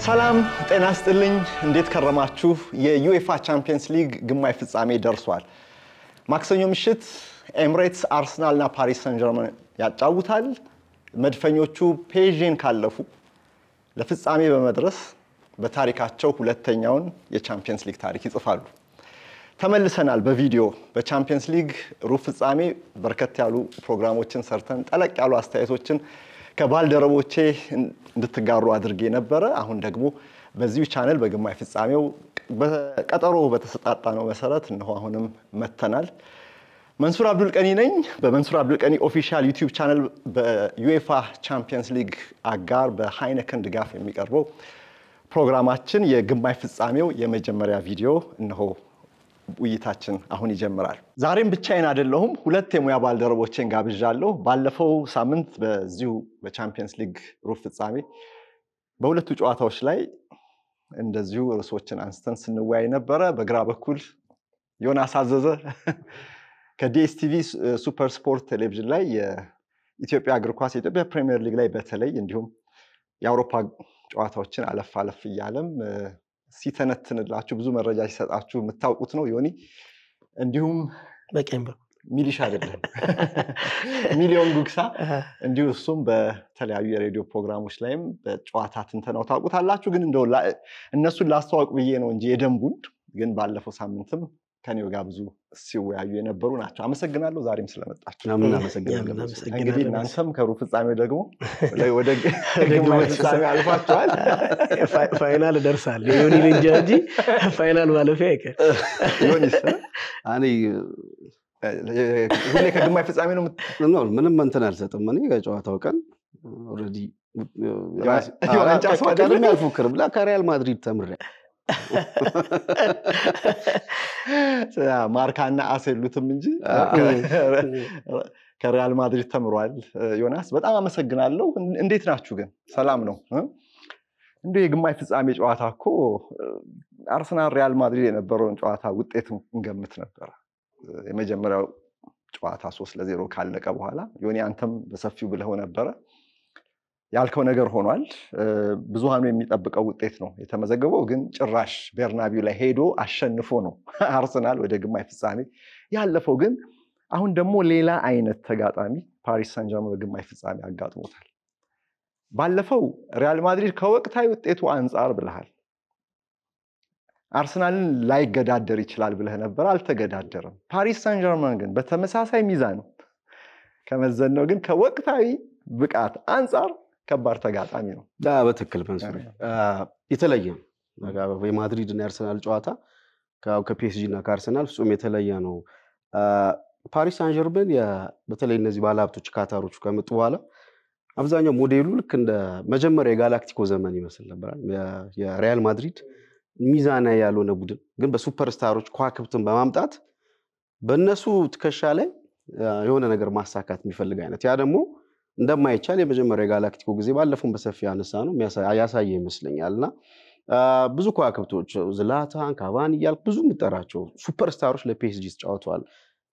ሰላም ጤና ስጥልኝ። እንዴት ከረማችሁ? የዩኤፋ ቻምፒየንስ ሊግ ግማሽ ፍጻሜ ደርሷል። ማክሰኞ ምሽት ኤምሬትስ አርሰናልና ፓሪስ ሰን ጀርመን ያጫውታል። መድፈኞቹ ፔዥን ካለፉ ለፍጻሜ በመድረስ በታሪካቸው ሁለተኛውን የቻምፒየንስ ሊግ ታሪክ ይጽፋሉ። ተመልሰናል። በቪዲዮ በቻምፒየንስ ሊግ ሩብ ፍጻሜ በርከት ያሉ ፕሮግራሞችን ሰርተን ጠለቅ ያሉ አስተያየቶችን ከባልደረቦቼ እንድትጋሩ አድርጌ ነበረ። አሁን ደግሞ በዚሁ ቻነል በግማሽ ፍጻሜው በቀጠሮ በተሰጣጣ ነው መሰረት እነሆ አሁንም መተናል። መንሱር አብዱልቀኒ ነኝ። በመንሱር አብዱልቀኒ official ዩቲዩብ ቻነል በዩኤፋ ቻምፒየንስ ሊግ አጋር በሃይነከን ድጋፍ የሚቀርበው ፕሮግራማችን የግማሽ ፍጻሜው የመጀመሪያ ቪዲዮ እነሆ ውይይታችን አሁን ይጀምራል። ዛሬም ብቻዬን አይደለሁም። ሁለት የሙያ ባልደረቦቼን ጋብዣለሁ። ባለፈው ሳምንት በዚሁ በቻምፒየንስ ሊግ ሩብ ፍጻሜ በሁለቱ ጨዋታዎች ላይ እንደዚሁ ርዕሶችን አንስተን ስንወያይ ነበረ። በግራ በኩል ዮናስ አዘዘ ከዲኤስቲቪ ሱፐር ስፖርት ቴሌቪዥን ላይ የኢትዮጵያ እግር ኳስ፣ የኢትዮጵያ ፕሪሚየር ሊግ ላይ በተለይ እንዲሁም የአውሮፓ ጨዋታዎችን አለፍ አለፍ እያለም ሲተነትንላችሁ፣ ብዙ መረጃ ሲሰጣችሁ የምታውቁት ነው ዮኒ። እንዲሁም በቀኝ በኩል ሚሊሻ አይደለም፣ ሚሊዮን ጉግሳ፣ እንዲሁ እሱም በተለያዩ የሬዲዮ ፕሮግራሞች ላይም በጨዋታ ትንተናው ታውቁታላችሁ። ግን እንደው እነሱን ላስተዋውቅ ብዬ ነው እንጂ የደንቡን ግን ባለፈው ሳምንትም ከኔው ጋር ብዙ ሲወያዩ የነበሩ ናቸው። አመሰግናለሁ ዛሬም ስለመጣችሁ። እናመሰግናለን። እንግዲህ እናንተም ከሩብ ፍጻሜው ደግሞ ወደ ግማሽ ፍጻሜ አልፏቸዋል። Final እደርሳለሁ። ዮኒ ልንጃ እንጂ final ማለፊያ አይቀር። ዮኒስ? እኔ ሁሌ ከግማሽ ፍጻሜ ነው። ምንም እንትን አልሰጥም። እኔ ከጨዋታው ቀን already የዋንጫ ሰው አይደለም። ቀድሜ አልፎክርም። ከሪያል ማድሪድ ተምሬ ማርካና አስ የሉትም እንጂ ከሪያል ማድሪድ ተምሯል ዮናስ። በጣም አመሰግናለሁ። እንዴት ናችሁ ግን? ሰላም ነው? እንዲሁ የግማሽ ፍጻሜ ጨዋታ እኮ አርሰናል ሪያል ማድሪድ የነበረውን ጨዋታ ውጤት እንገምት ነበረ። የመጀመሪያው ጨዋታ 3-0 ካለቀ በኋላ ዮኒ አንተም በሰፊው ብለው ነበረ። ያልከው ነገር ሆኗል። ብዙሃኑ የሚጠብቀው ውጤት ነው የተመዘገበው። ግን ጭራሽ ቤርናቢው ላይ ሄዶ አሸንፎ ነው አርሰናል ወደ ግማሽ ፍጻሜ ያለፈው። ግን አሁን ደግሞ ሌላ አይነት ተጋጣሚ ፓሪስ ሳን ጀርመን በግማሽ ፍጻሜ አጋጥሞታል። ባለፈው ሪያል ማድሪድ ከወቅታዊ ውጤቱ አንጻር ብለሃል፣ አርሰናልን ላይገዳደር ይችላል ብለህ ነበር፣ አልተገዳደረም። ፓሪስ ሳን ጀርመን ግን በተመሳሳይ ሚዛን ከመዘን ነው ግን ከወቅታዊ ብቃት አንጻር ከባድ ተጋጣሚ ነው። በትክክል መንሱር፣ የተለየ ነው። የማድሪድ እና የአርሰናል ጨዋታ ከፒኤስጂ እና ከአርሰናል ፍጹም የተለየ ነው። ፓሪስ ሳን ጀርመን በተለይ እነዚህ ባለሀብቶች ካታሮቹ ከመጡ በኋላ አብዛኛው ሞዴሉ ልክ እንደ መጀመሪያ የጋላክቲኮ ዘመን ይመስል ነበር። የሪያል ማድሪድ ሚዛናዊ ያልሆነ ቡድን ግን በ superstar ኦች ከዋክብትን በማምጣት በእነሱ ትከሻ ላይ የሆነ ነገር ማሳካት የሚፈልግ አይነት፣ ያ ደግሞ እንደማይቻል የመጀመሪያ የጋላክቲኮ ጊዜ ባለፈውን በሰፊ ያነሳ ነው ያሳየ ይመስለኛል። እና ብዙ ከዋክብቶች ዝላታን፣ ካቫኒ እያልክ ብዙ የምጠራቸው superstar ኦች ለፒኤስጂ ተጫውተዋል።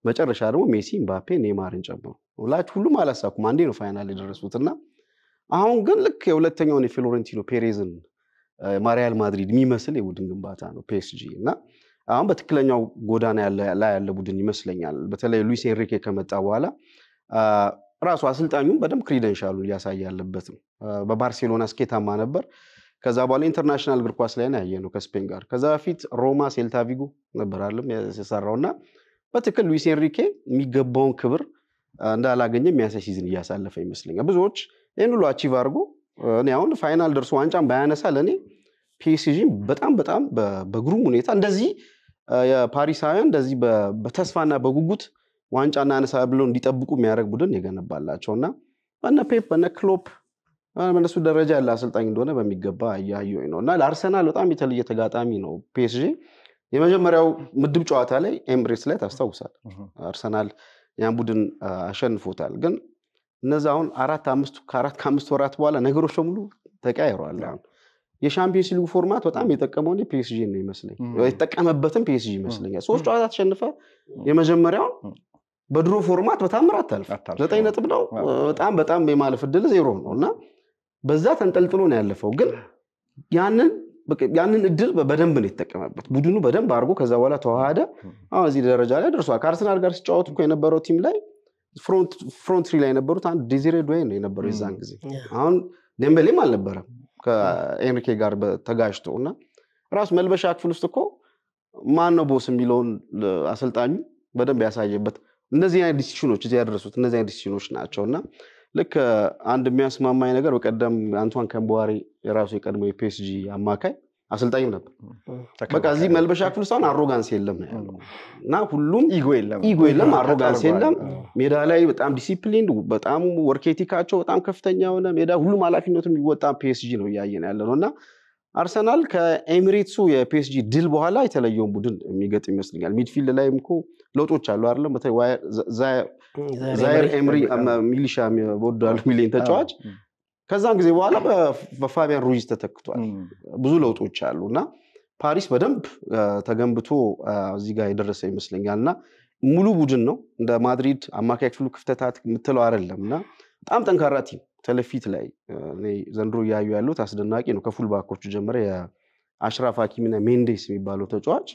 መጨረሻ ደግሞ ሜሲ፣ ምባፔ፣ ኔይማርን ጨምሮ ሁላችሁ ሁሉም አላሳኩም። አንዴ ነው final የደረሱት። እና አሁን ግን ልክ የሁለተኛውን የፍሎሬንቲኖ ፔሬዝን ሪያል ማድሪድ የሚመስል የቡድን ግንባታ ነው ፒኤስጂ፣ እና አሁን በትክክለኛው ጎዳና ላይ ያለ ቡድን ይመስለኛል። በተለይ ሉዊስ ኤንሪኬ ከመጣ በኋላ ራሱ አሰልጣኙም በደንብ credential ኡን እያሳየ ያለበት ነው። በባርሴሎና ስኬታማ ነበር። ከዛ በኋላ international እግር ኳስ ላይ ነው ያየነው ከስፔን ጋር። ከዛ በፊት ሮማ፣ ሴልታ ቪጎ ነበር አለም የሰራው፣ እና በትክክል ሉዊስ ኤንሪኬ የሚገባውን ክብር እንዳላገኘ የሚያሳይ season እያሳለፈ ይመስለኛል። ብዙዎች ይህን ሁሉ achieve አድርጎ እኔ አሁን final ደርሶ ዋንጫን ባያነሳ ለእኔ ፒኤስጂ በጣም በጣም በግሩም ሁኔታ እንደዚህ የፓሪሳውያን እንደዚህ በተስፋና በጉጉት ዋንጫ እናነሳ ብለው እንዲጠብቁ የሚያደርግ ቡድን የገነባላቸው እና በነ ፔፕ፣ በነ ክሎፕ፣ በነሱ ደረጃ ያለ አሰልጣኝ እንደሆነ በሚገባ እያየሁኝ ነው። እና ለአርሰናል በጣም የተለየ ተጋጣሚ ነው ፒኤስጂ። የመጀመሪያው ምድብ ጨዋታ ላይ ኤምሬትስ ላይ ታስታውሳል፣ አርሰናል ያን ቡድን አሸንፎታል። ግን እነዚ አሁን 4 ከ5 ወራት በኋላ ነገሮች በሙሉ ተቀያይረዋል። አሁን የሻምፒዮንስ ሊጉ format በጣም የጠቀመው ፒኤስጂ ነው ይመስለኝ፣ የተጠቀመበትም ፒኤስጂ ይመስለኛል። ሶስት ጨዋታ ተሸንፈ የመጀመሪያውን በድሮ format በታምር አታልፍ። 9 ነጥብ ነው። በጣም በጣም የማለፍ እድል ዜሮ ነው እና በዛ ተንጠልጥሎ ነው ያለፈው። ግን ያንን እድል በደንብ ነው የተጠቀመበት ቡድኑ በደንብ አድርጎ ከዛ በኋላ ተዋሃደ። አሁን እዚህ ደረጃ ላይ ደርሷል። ከአርሰናል ጋር ሲጫወቱ እኮ የነበረው team ላይ front three ላይ የነበሩት አንድ ዴዚሬ ዱዌ ነው የነበረው የዛን ጊዜ። አሁን ዴምቤሌም አልነበረም ከኤንሪኬ ጋር ተጋጭቶ እና ራሱ መልበሻ ክፍል ውስጥ እኮ ማን ነው boss የሚለውን አሰልጣኙ በደንብ ያሳየበት እነዚህ አይነት decision ኦች እዚህ ያደረሱት እነዚህ አይነት decision ኦች ናቸው። እና ልክ አንድ የሚያስማማኝ ነገር በቀደም አንቷን ከምቧሪ የራሱ የቀድሞ የፒኤስጂ አማካይ አሰልጣኝም ነበር። በቃ እዚህ መልበሻ ክፍል ውስጥ አሁን arrogance የለም ነው ያለው እና ሁሉም ego የለም፣ ego የለም፣ arrogance የለም። ሜዳ ላይ በጣም ዲሲፕሊን፣ በጣም work ethic ኣቸው በጣም ከፍተኛ የሆነ ሜዳ ሁሉም ኃላፊነቱን የሚወጣ ፒኤስጂ ነው እያየን ያለ ነው። እና አርሰናል ከኤሚሬትሱ የፒኤስጂ ድል በኋላ የተለየውን ቡድን የሚገጥም ይመስለኛል። midfield ላይም እኮ ለውጦች አሉ አይደለም? በተለይ ዛይር ኤምሪ ሚሊሻ ወዳሉ ሚሊዮን ተጫዋች ከዛን ጊዜ በኋላ በፋቢያን ሩይዝ ተተክቷል። ብዙ ለውጦች አሉ እና ፓሪስ በደንብ ተገንብቶ እዚህ ጋር የደረሰ ይመስለኛል። እና ሙሉ ቡድን ነው፣ እንደ ማድሪድ አማካይ ክፍሉ ክፍተታት የምትለው አይደለም። እና በጣም ጠንካራ team ተለፊት ላይ እኔ ዘንድሮ እያዩ ያሉት አስደናቂ ነው። ከ full back ኦቹ ጀምረ የአሽራፍ ሀኪሚና ሜንዴስ የሚባለው ተጫዋች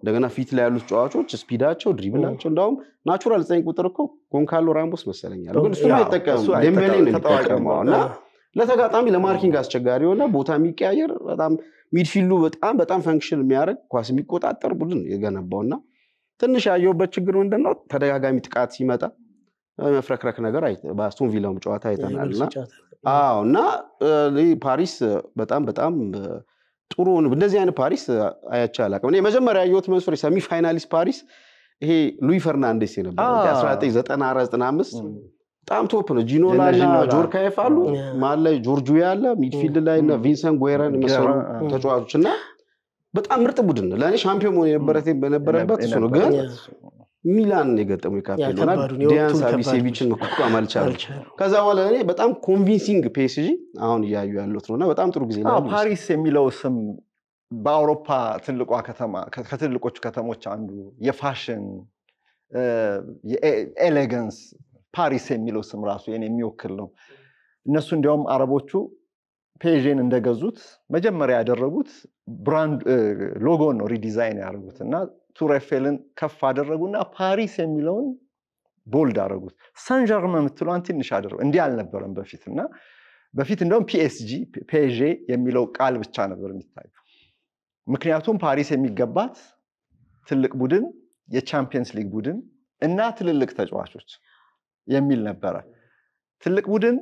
እንደገና ፊት ላይ ያሉት ተጫዋቾች speed ኣቸው፣ dribble ኣቸው እንዳውም natural 9 ቁጥር እኮ ጎንካሎ ራምቦስ መሰለኛል፣ ግን እሱን አይጠቀምም፣ ዴምቤሌ ነው የሚጠቀመው። እና ለተጋጣሚ ለ marking አስቸጋሪ የሆነ ቦታ የሚቀያየር በጣም midfield ኡ በጣም በጣም function የሚያደርግ ኳስ የሚቆጣጠር ቡድን የገነባው። እና ትንሽ ያየሁበት ችግር ምንድን ነው? ተደጋጋሚ ጥቃት ሲመጣ መፍረክረክ ነገር በአስቶን ቪላውም ጨዋታ አይተናል። እና አዎ እና ፓሪስ በጣም በጣም ጥሩ እንደዚህ አይነት ፓሪስ አይቼ አላውቅም። እኔ መጀመሪያ ያየሁት መንሱር semi finalist ፓሪስ ይሄ ሉዊ ፈርናንዴስ የነበረው 1994 95 በጣም top ነው። ጂኖላ እና ጆርካኤፍ አሉ፣ መሀል ላይ ጆርጁ ያለ፣ midfield ላይ እና ቪንሰንት ጉዌራን የመሰሉ ተጫዋቾች እና በጣም ምርጥ ቡድን ነው። ለእኔ ሻምፒዮን መሆን የነበረበት እሱ ነው። ግን ሚላን የገጠሙ የካፔሎ እና ዲያን ሳቪሴቪችን መቋቋም አልቻሉም። ከዛ በኋላ እኔ በጣም convincing ፒኤስጂ አሁን እያዩ ያሉት ነው እና በጣም ጥሩ ጊዜ ላይ ፓሪስ የሚለው ስም በአውሮፓ ትልቋ ከተማ ከትልቆቹ ከተሞች አንዱ የፋሽን የ elegance ፓሪስ የሚለው ስም ራሱ የኔ የሚወክል ነው። እነሱ እንዲያውም አረቦቹ ፔዤን እንደገዙት መጀመሪያ ያደረጉት brand logo ን ነው redesign ያደረጉት እና ቱር ኤፌልን ከፍ አደረጉና ፓሪስ የሚለውን bold አደረጉት። ሳን ዠርመን የምትለዋን ትንሽ አደረጉ። እንዲህ አልነበረም በፊት። እና በፊት እንደውም ፒኤስጂ ፔዤ የሚለው ቃል ብቻ ነበር የሚታየው። ምክንያቱም ፓሪስ የሚገባት ትልቅ ቡድን የቻምፒየንስ ሊግ ቡድን እና ትልልቅ ተጫዋቾች የሚል ነበረ። ትልቅ ቡድን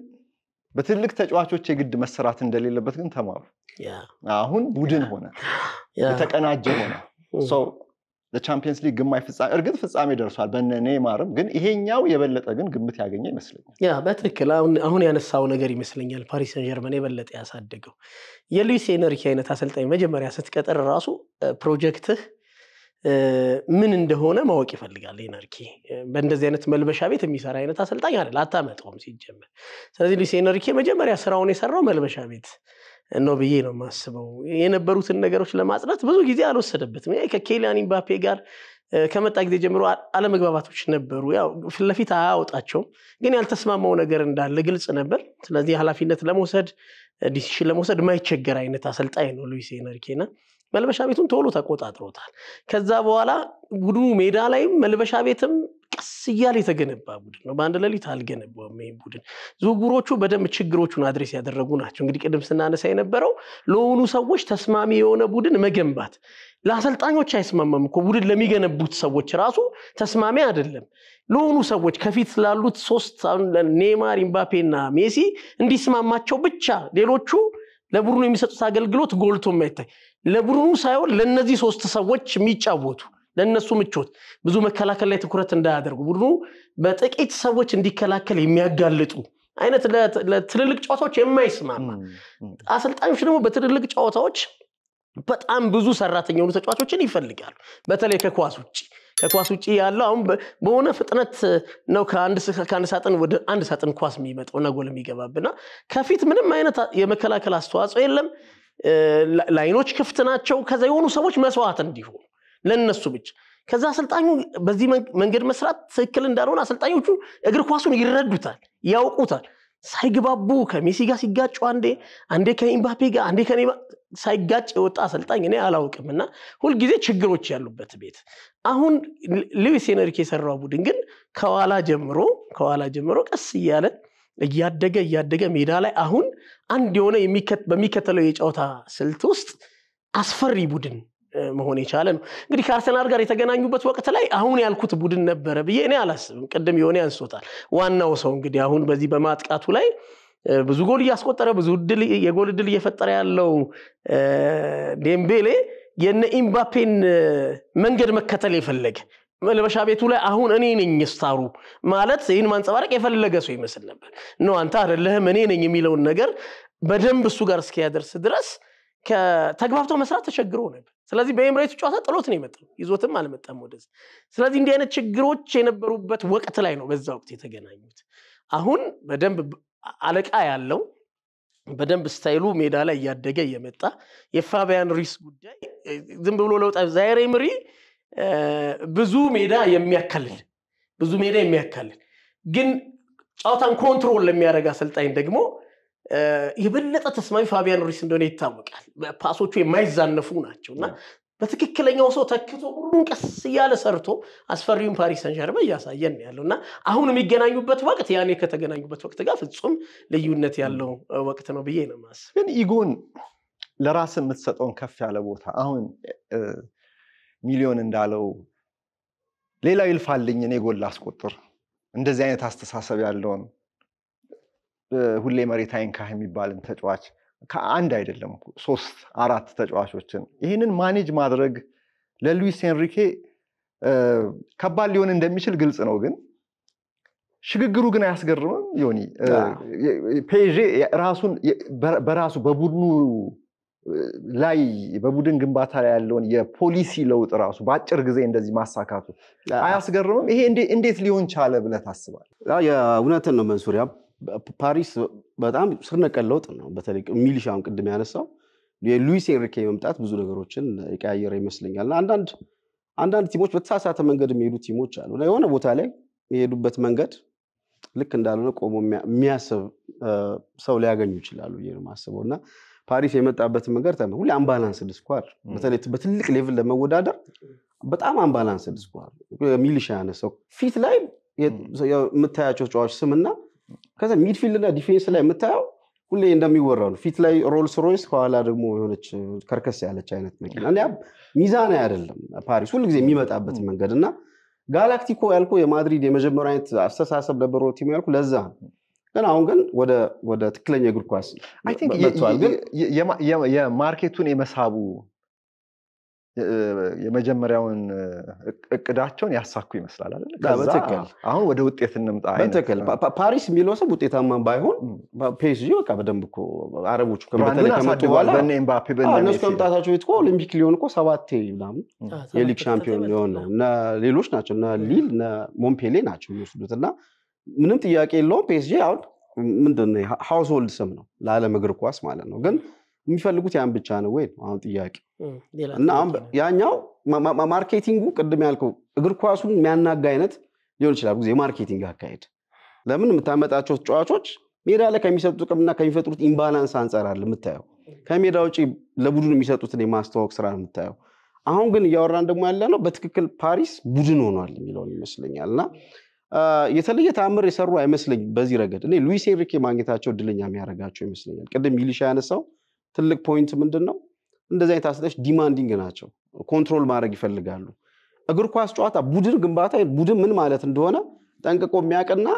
በትልቅ ተጫዋቾች የግድ መሰራት እንደሌለበት ግን ተማሩ። አሁን ቡድን ሆነ፣ የተቀናጀ ሆነ። ለቻምፒየንስ ሊግ ግማሽ ፍጻሜ እርግጥ ፍጻሜ ደርሷል በነ ኔይማርም፣ ግን ይሄኛው የበለጠ ግን ግምት ያገኘ ይመስለኛል። ያ በትክክል አሁን ያነሳው ነገር ይመስለኛል ፓሪስ ሰን ዠርመን የበለጠ ያሳደገው። የሉዊስ ኤንሪኬ አይነት አሰልጣኝ መጀመሪያ ስትቀጥር ራሱ ፕሮጀክትህ ምን እንደሆነ ማወቅ ይፈልጋል። ኤንሪኬ በእንደዚህ አይነት መልበሻ ቤት የሚሰራ አይነት አሰልጣኝ አይደል፣ አታመጣውም ሲጀመር። ስለዚህ ሉዊስ ኤንሪኬ መጀመሪያ ስራውን የሰራው መልበሻ ቤት ነው ብዬ ነው የማስበው። የነበሩትን ነገሮች ለማጽዳት ብዙ ጊዜ አልወሰደበትም። ከኬሊያን ኢምባፔ ጋር ከመጣ ጊዜ ጀምሮ አለመግባባቶች ነበሩ። ያው ፊት ለፊት አያወጣቸውም፣ ግን ያልተስማማው ነገር እንዳለ ግልጽ ነበር። ስለዚህ ኃላፊነት ለመውሰድ decision ለመውሰድ የማይቸገር አይነት አሰልጣኝ ነው ሉዊስ ኤንሪኬ እና መልበሻ ቤቱን ቶሎ ተቆጣጥሮታል። ከዛ በኋላ ቡድኑ ሜዳ ላይም መልበሻ ቤትም ቀስ እያለ የተገነባ ቡድን ነው። በአንድ ሌሊት አልገነባውም ይሄን ቡድን። ዝውውሮቹ በደንብ ችግሮቹን address ያደረጉ ናቸው። እንግዲህ ቅድም ስናነሳ የነበረው ለሆኑ ሰዎች ተስማሚ የሆነ ቡድን መገንባት ለአሰልጣኞች አይስማማም እኮ ቡድን ለሚገነቡት ሰዎች ራሱ ተስማሚ አይደለም። ለሆኑ ሰዎች ከፊት ላሉት ሶስት ኔይማር፣ ኢምባፔ እና ሜሲ እንዲስማማቸው ብቻ ሌሎቹ ለቡድኑ የሚሰጡት አገልግሎት ጎልቶ የማይታይ ለቡድኑ ሳይሆን ለነዚህ ሶስት ሰዎች የሚጫወቱ ለነሱ ምቾት ብዙ መከላከል ላይ ትኩረት እንዳያደርጉ ቡድኑ በጥቂት ሰዎች እንዲከላከል የሚያጋልጡ አይነት ለትልልቅ ጨዋታዎች የማይስማማ አሰልጣኞች ደግሞ በትልልቅ ጨዋታዎች በጣም ብዙ ሰራተኛ የሆኑ ተጫዋቾችን ይፈልጋሉ። በተለይ ከኳስ ውጪ ያለው አሁን በሆነ ፍጥነት ነው ከአንድ ሳጥን ወደ አንድ ሳጥን ኳስ የሚመጣው እና ጎል የሚገባብና ከፊት ምንም አይነት የመከላከል አስተዋጽኦ የለም። line ኦች ክፍት ናቸው። ከዛ የሆኑ ሰዎች መስዋዕት እንዲሆኑ ለነሱ ብቻ። ከዛ አሰልጣኙ በዚህ መንገድ መስራት ትክክል እንዳልሆነ አሰልጣኞቹ እግር ኳሱን ይረዱታል፣ ያውቁታል። ሳይግባቡ ከሜሲ ጋር ሲጋጩ፣ አንዴ አንዴ ከኢምባፔ ጋር፣ አንዴ ከኔይማር ሳይጋጭ የወጣ አሰልጣኝ እኔ አላውቅም። እና ሁልጊዜ ችግሮች ያሉበት ቤት። አሁን ሉዊስ ኤንሪኬ የሰራው ቡድን ግን ከኋላ ጀምሮ ቀስ እያለ እያደገ እያደገ ሜዳ ላይ አሁን አንድ የሆነ በሚከተለው የጨዋታ ስልት ውስጥ አስፈሪ ቡድን መሆን የቻለ ነው። እንግዲህ ከአርሰናል ጋር የተገናኙበት ወቅት ላይ አሁን ያልኩት ቡድን ነበረ ብዬ እኔ አላስብም። ቅድም የሆነ ያንሶታል። ዋናው ሰው እንግዲህ አሁን በዚህ በማጥቃቱ ላይ ብዙ ጎል እያስቆጠረ፣ ብዙ የጎል እድል እየፈጠረ ያለው ዴምቤሌ የነ ኢምባፔን መንገድ መከተል የፈለገ፣ መልበሻ ቤቱ ላይ አሁን እኔ ነኝ star ኡ ማለት ይህን ማንጸባረቅ የፈለገ ሰው ይመስል ነበር። No፣ አንተ አይደለህም፣ እኔ ነኝ የሚለውን ነገር በደንብ እሱ ጋር እስኪያደርስ ድረስ ተግባብተው መስራት ተቸግሮ ነበር። ስለዚህ በኤምሬቱ ጨዋታ ጥሎት ነው የመጣው፣ ይዞትም አልመጣም ወደዚህ። ስለዚህ እንዲህ አይነት ችግሮች የነበሩበት ወቅት ላይ ነው በዛ ወቅት የተገናኙት። አሁን በደንብ አለቃ ያለው፣ በደንብ style ኡ ሜዳ ላይ እያደገ እየመጣ፣ የፋቢያን ሩይስ ጉዳይ ዝም ብሎ ለውጥ፣ ዛይር ኤምሪ ብዙ ሜዳ የሚያካልል ግን ጨዋታን control ለሚያደርግ አሰልጣኝ ደግሞ የበለጠ ተስማሚ ፋቢያን ሩይስ እንደሆነ ይታወቃል። Pass ኦቹ የማይዛነፉ ናቸው እና በትክክለኛው ሰው ተክቶ ሁሉን ቀስ እያለ ሰርቶ አስፈሪውን ፓሪስ ሰን ዠርመን እያሳየን ያለው እና አሁን የሚገናኙበት ወቅት ያኔ ከተገናኙበት ወቅት ጋር ፍጹም ልዩነት ያለው ወቅት ነው ብዬ ነው የማስበው። ግን ego ን፣ ለራስ የምትሰጠውን ከፍ ያለ ቦታ፣ አሁን ሚሊዮን እንዳለው ሌላው ይልፋልኝ እኔ ጎል ላስቆጥር፣ እንደዚህ አይነት አስተሳሰብ ያለውን፣ ሁሌ መሬት አይንካህ የሚባልን ተጫዋች፣ ከአንድ አይደለም ሶስት አራት ተጫዋቾችን ይህንን manage ማድረግ ለሉዊስ ኤንሪኬ ከባድ ሊሆን እንደሚችል ግልጽ ነው። ግን ሽግግሩ ግን አያስገርምም? ዮኒ፣ ፔዤ ራሱን በራሱ በቡድኑ ላይ፣ በቡድን ግንባታ ላይ ያለውን የፖሊሲ ለውጥ ራሱ በአጭር ጊዜ እንደዚህ ማሳካቱ አያስገርምም? ይሄ እንዴት ሊሆን ቻለ ብለህ ታስባለህ? እውነትን ነው መንሱር። ፓሪስ በጣም ስር ነቀል ለውጥ ነው። በተለይ ሚሊሻውን ቅድም ያነሳው የሉዊስ ኤንሪኬ መምጣት ብዙ ነገሮችን የቀያየረ ይመስለኛል። እና አንዳንድ team ኦች በተሳሳተ መንገድ የሚሄዱ team ኦች አሉ። እና የሆነ ቦታ ላይ የሄዱበት መንገድ ልክ እንዳልሆነ ቆሞ የሚያስብ ሰው ሊያገኙ ይችላሉ ብዬ ነው የማስበው። እና ፓሪስ የመጣበት መንገድ ሁሌ unbalanced squad፣ በተለይ በትልቅ level ለመወዳደር በጣም unbalanced squad። ሚሊሻ ያነሳው ፊት ላይ የምታያቸው ተጫዋች ስምና ከዛ midfield እና defense ላይ የምታየው ሁሌ እንደሚወራው ነው። ፊት ላይ ሮልስ ሮይስ፣ ከኋላ ደግሞ የሆነች ከርከስ ያለች አይነት መኪና። ያ ሚዛናዊ አይደለም ፓሪስ ሁልጊዜ የሚመጣበት መንገድ። እና ጋላክቲኮ ያልኩ፣ የማድሪድ የመጀመሪያ አይነት አስተሳሰብ ነበረው team ኡ ያልኩ ለዛ ነው። ግን አሁን ግን ወደ ትክክለኛ እግር ኳስ መጥቷል። ግን የ market ኡን የመሳቡ የመጀመሪያውን እቅዳቸውን ያሳኩ ይመስላል አይደል? ከዛ አሁን ወደ ውጤት እንምጣ። በትክክል፣ ፓሪስ የሚለው ስም ውጤታማ ባይሆን ፒኤስጂ በቃ በደንብ እኮ አረቦቹ በተለይ ከመጡ በኋላ፣ እነሱ ከመምጣታቸው ቤት እኮ ኦሊምፒክ ሊዮን እኮ ሰባቴ ምናምን የሊግ ሻምፒዮን ሊሆን ነው። እነ ሌሎች ናቸው፣ እነ ሊል፣ እነ ሞምፔሌ ናቸው የሚወስዱት። እና ምንም ጥያቄ የለውም ፒኤስጂ አሁን ምንድን ነው፣ household ስም ነው ለዓለም እግር ኳስ ማለት ነው። ግን የሚፈልጉት ያን ብቻ ነው ወይ አሁን ጥያቄ። እና አሁን ያኛው marketing ኡ ቅድም ያልከው እግር ኳሱን የሚያናጋ አይነት ሊሆን ይችላል። ጊዜ የ marketing አካሄድ ለምን የምታመጣቸው ተጫዋቾች ሜዳ ላይ ከሚሰጡት ጥቅምና ከሚፈጥሩት imbalance አንጻር አለ የምታየው። ከሜዳ ውጭ ለቡድኑ የሚሰጡትን የማስተዋወቅ ስራ ነው የምታየው። አሁን ግን እያወራን ደግሞ ያለ ነው በትክክል ፓሪስ ቡድን ሆኗል የሚለውን ይመስለኛል። እና የተለየ ተአምር የሰሩ አይመስለኝም በዚህ ረገድ። እኔ ሉዊስ ኤንሪኬ ማግኘታቸው እድለኛ የሚያደርጋቸው ይመስለኛል። ቅድም ሚሊሻ ያነሳው ትልቅ point ምንድን ነው? እንደዚህ አይነት አሰልጣኞች demanding ናቸው። Control ማድረግ ይፈልጋሉ። እግር ኳስ ጨዋታ፣ ቡድን ግንባታ፣ ቡድን ምን ማለት እንደሆነ ጠንቅቆ የሚያውቅና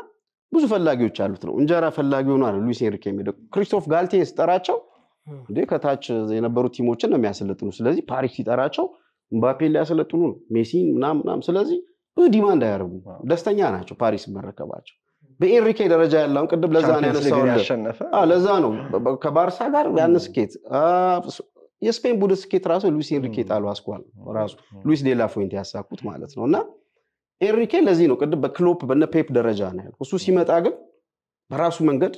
ብዙ ፈላጊዎች አሉት ነው። እንጀራ ፈላጊ ሆኖ አለ ሉዊስ ኤንሪኬ የሚሄደው። ክሪስቶፍ ጋልቴን ስጠራቸው እንዴ ከታች የነበሩ team ኦችን ነው የሚያሰለጥኑ። ስለዚህ ፓሪስ ሲጠራቸው ምባፔን ሊያሰለጥኑ ነው፣ ሜሲን ምናምን ምናምን። ስለዚህ ብዙ demand አያደርጉም። ደስተኛ ናቸው ፓሪስ መረከባቸው። በኤንሪኬ ደረጃ ያለውን ቅድም ለዛ ነው ያነሳው። ለዛ ነው ከባርሳ ጋር ያን ስኬት፣ የስፔን ቡድን ስኬት ራሱ ሉዊስ ኤንሪኬ ጣሉ አስኳል ራሱ ሉዊስ ዴላ ፉዌንቴ ያሳኩት ማለት ነው። እና ኤንሪኬ ለዚህ ነው ቅድም በክሎፕ በነ ፔፕ ደረጃ ነው ያልኩት። እሱ ሲመጣ ግን በራሱ መንገድ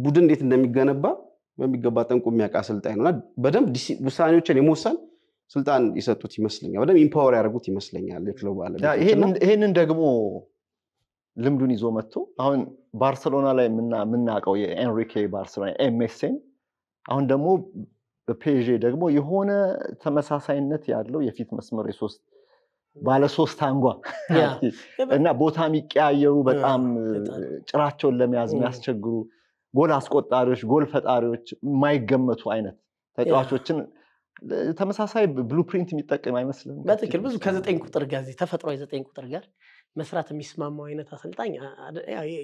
ቡድን እንዴት እንደሚገነባ በሚገባ ጠንቅቆ የሚያውቅ አሰልጣኝ ነው እና በደንብ ውሳኔዎችን የመወሰን ስልጣን የሰጡት ይመስለኛል። በደንብ empower ያደርጉት ይመስለኛል የክለቡ ባለቤቶች። ይሄንን ደግሞ ልምዱን ይዞ መጥቶ አሁን ባርሰሎና ላይ የምናውቀው የኤንሪኬ ባርሰሎና MSN አሁን ደግሞ በፔዤ ደግሞ የሆነ ተመሳሳይነት ያለው የፊት መስመር የሶስት ባለ ሶስት አንጓ እና ቦታ የሚቀያየሩ በጣም ጭራቸውን ለመያዝ የሚያስቸግሩ ጎል አስቆጣሪዎች፣ ጎል ፈጣሪዎች የማይገመቱ አይነት ተጫዋቾችን ተመሳሳይ blueprint የሚጠቀም አይመስልም። በትክክል ብዙ ከ9 ቁጥር ጋር ተፈጥሯዊ 9 ቁጥር ጋር መስራት የሚስማማው አይነት አሰልጣኝ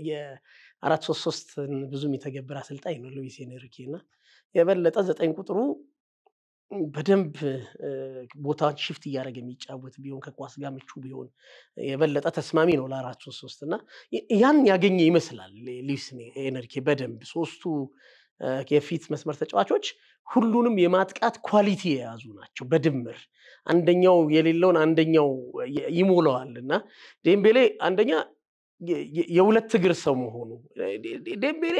የ4-3-3 ብዙ የሚተገብር አሰልጣኝ ነው ሉዊስ ኤንሪኬ እና የበለጠ 9 ቁጥሩ በደንብ ቦታ shift እያደረገ የሚጫወት ቢሆን ከኳስ ጋር ምቹ ቢሆን የበለጠ ተስማሚ ነው ለ4-3-3 እና ያን ያገኘ ይመስላል ሉዊስ ኤንሪኬ በደንብ ሶስቱ የፊት መስመር ተጫዋቾች ሁሉንም የማጥቃት quality የያዙ ናቸው። በድምር አንደኛው የሌለውን አንደኛው ይሞላዋል እና ዴምቤሌ አንደኛ የሁለት እግር ሰው መሆኑ ዴምቤሌ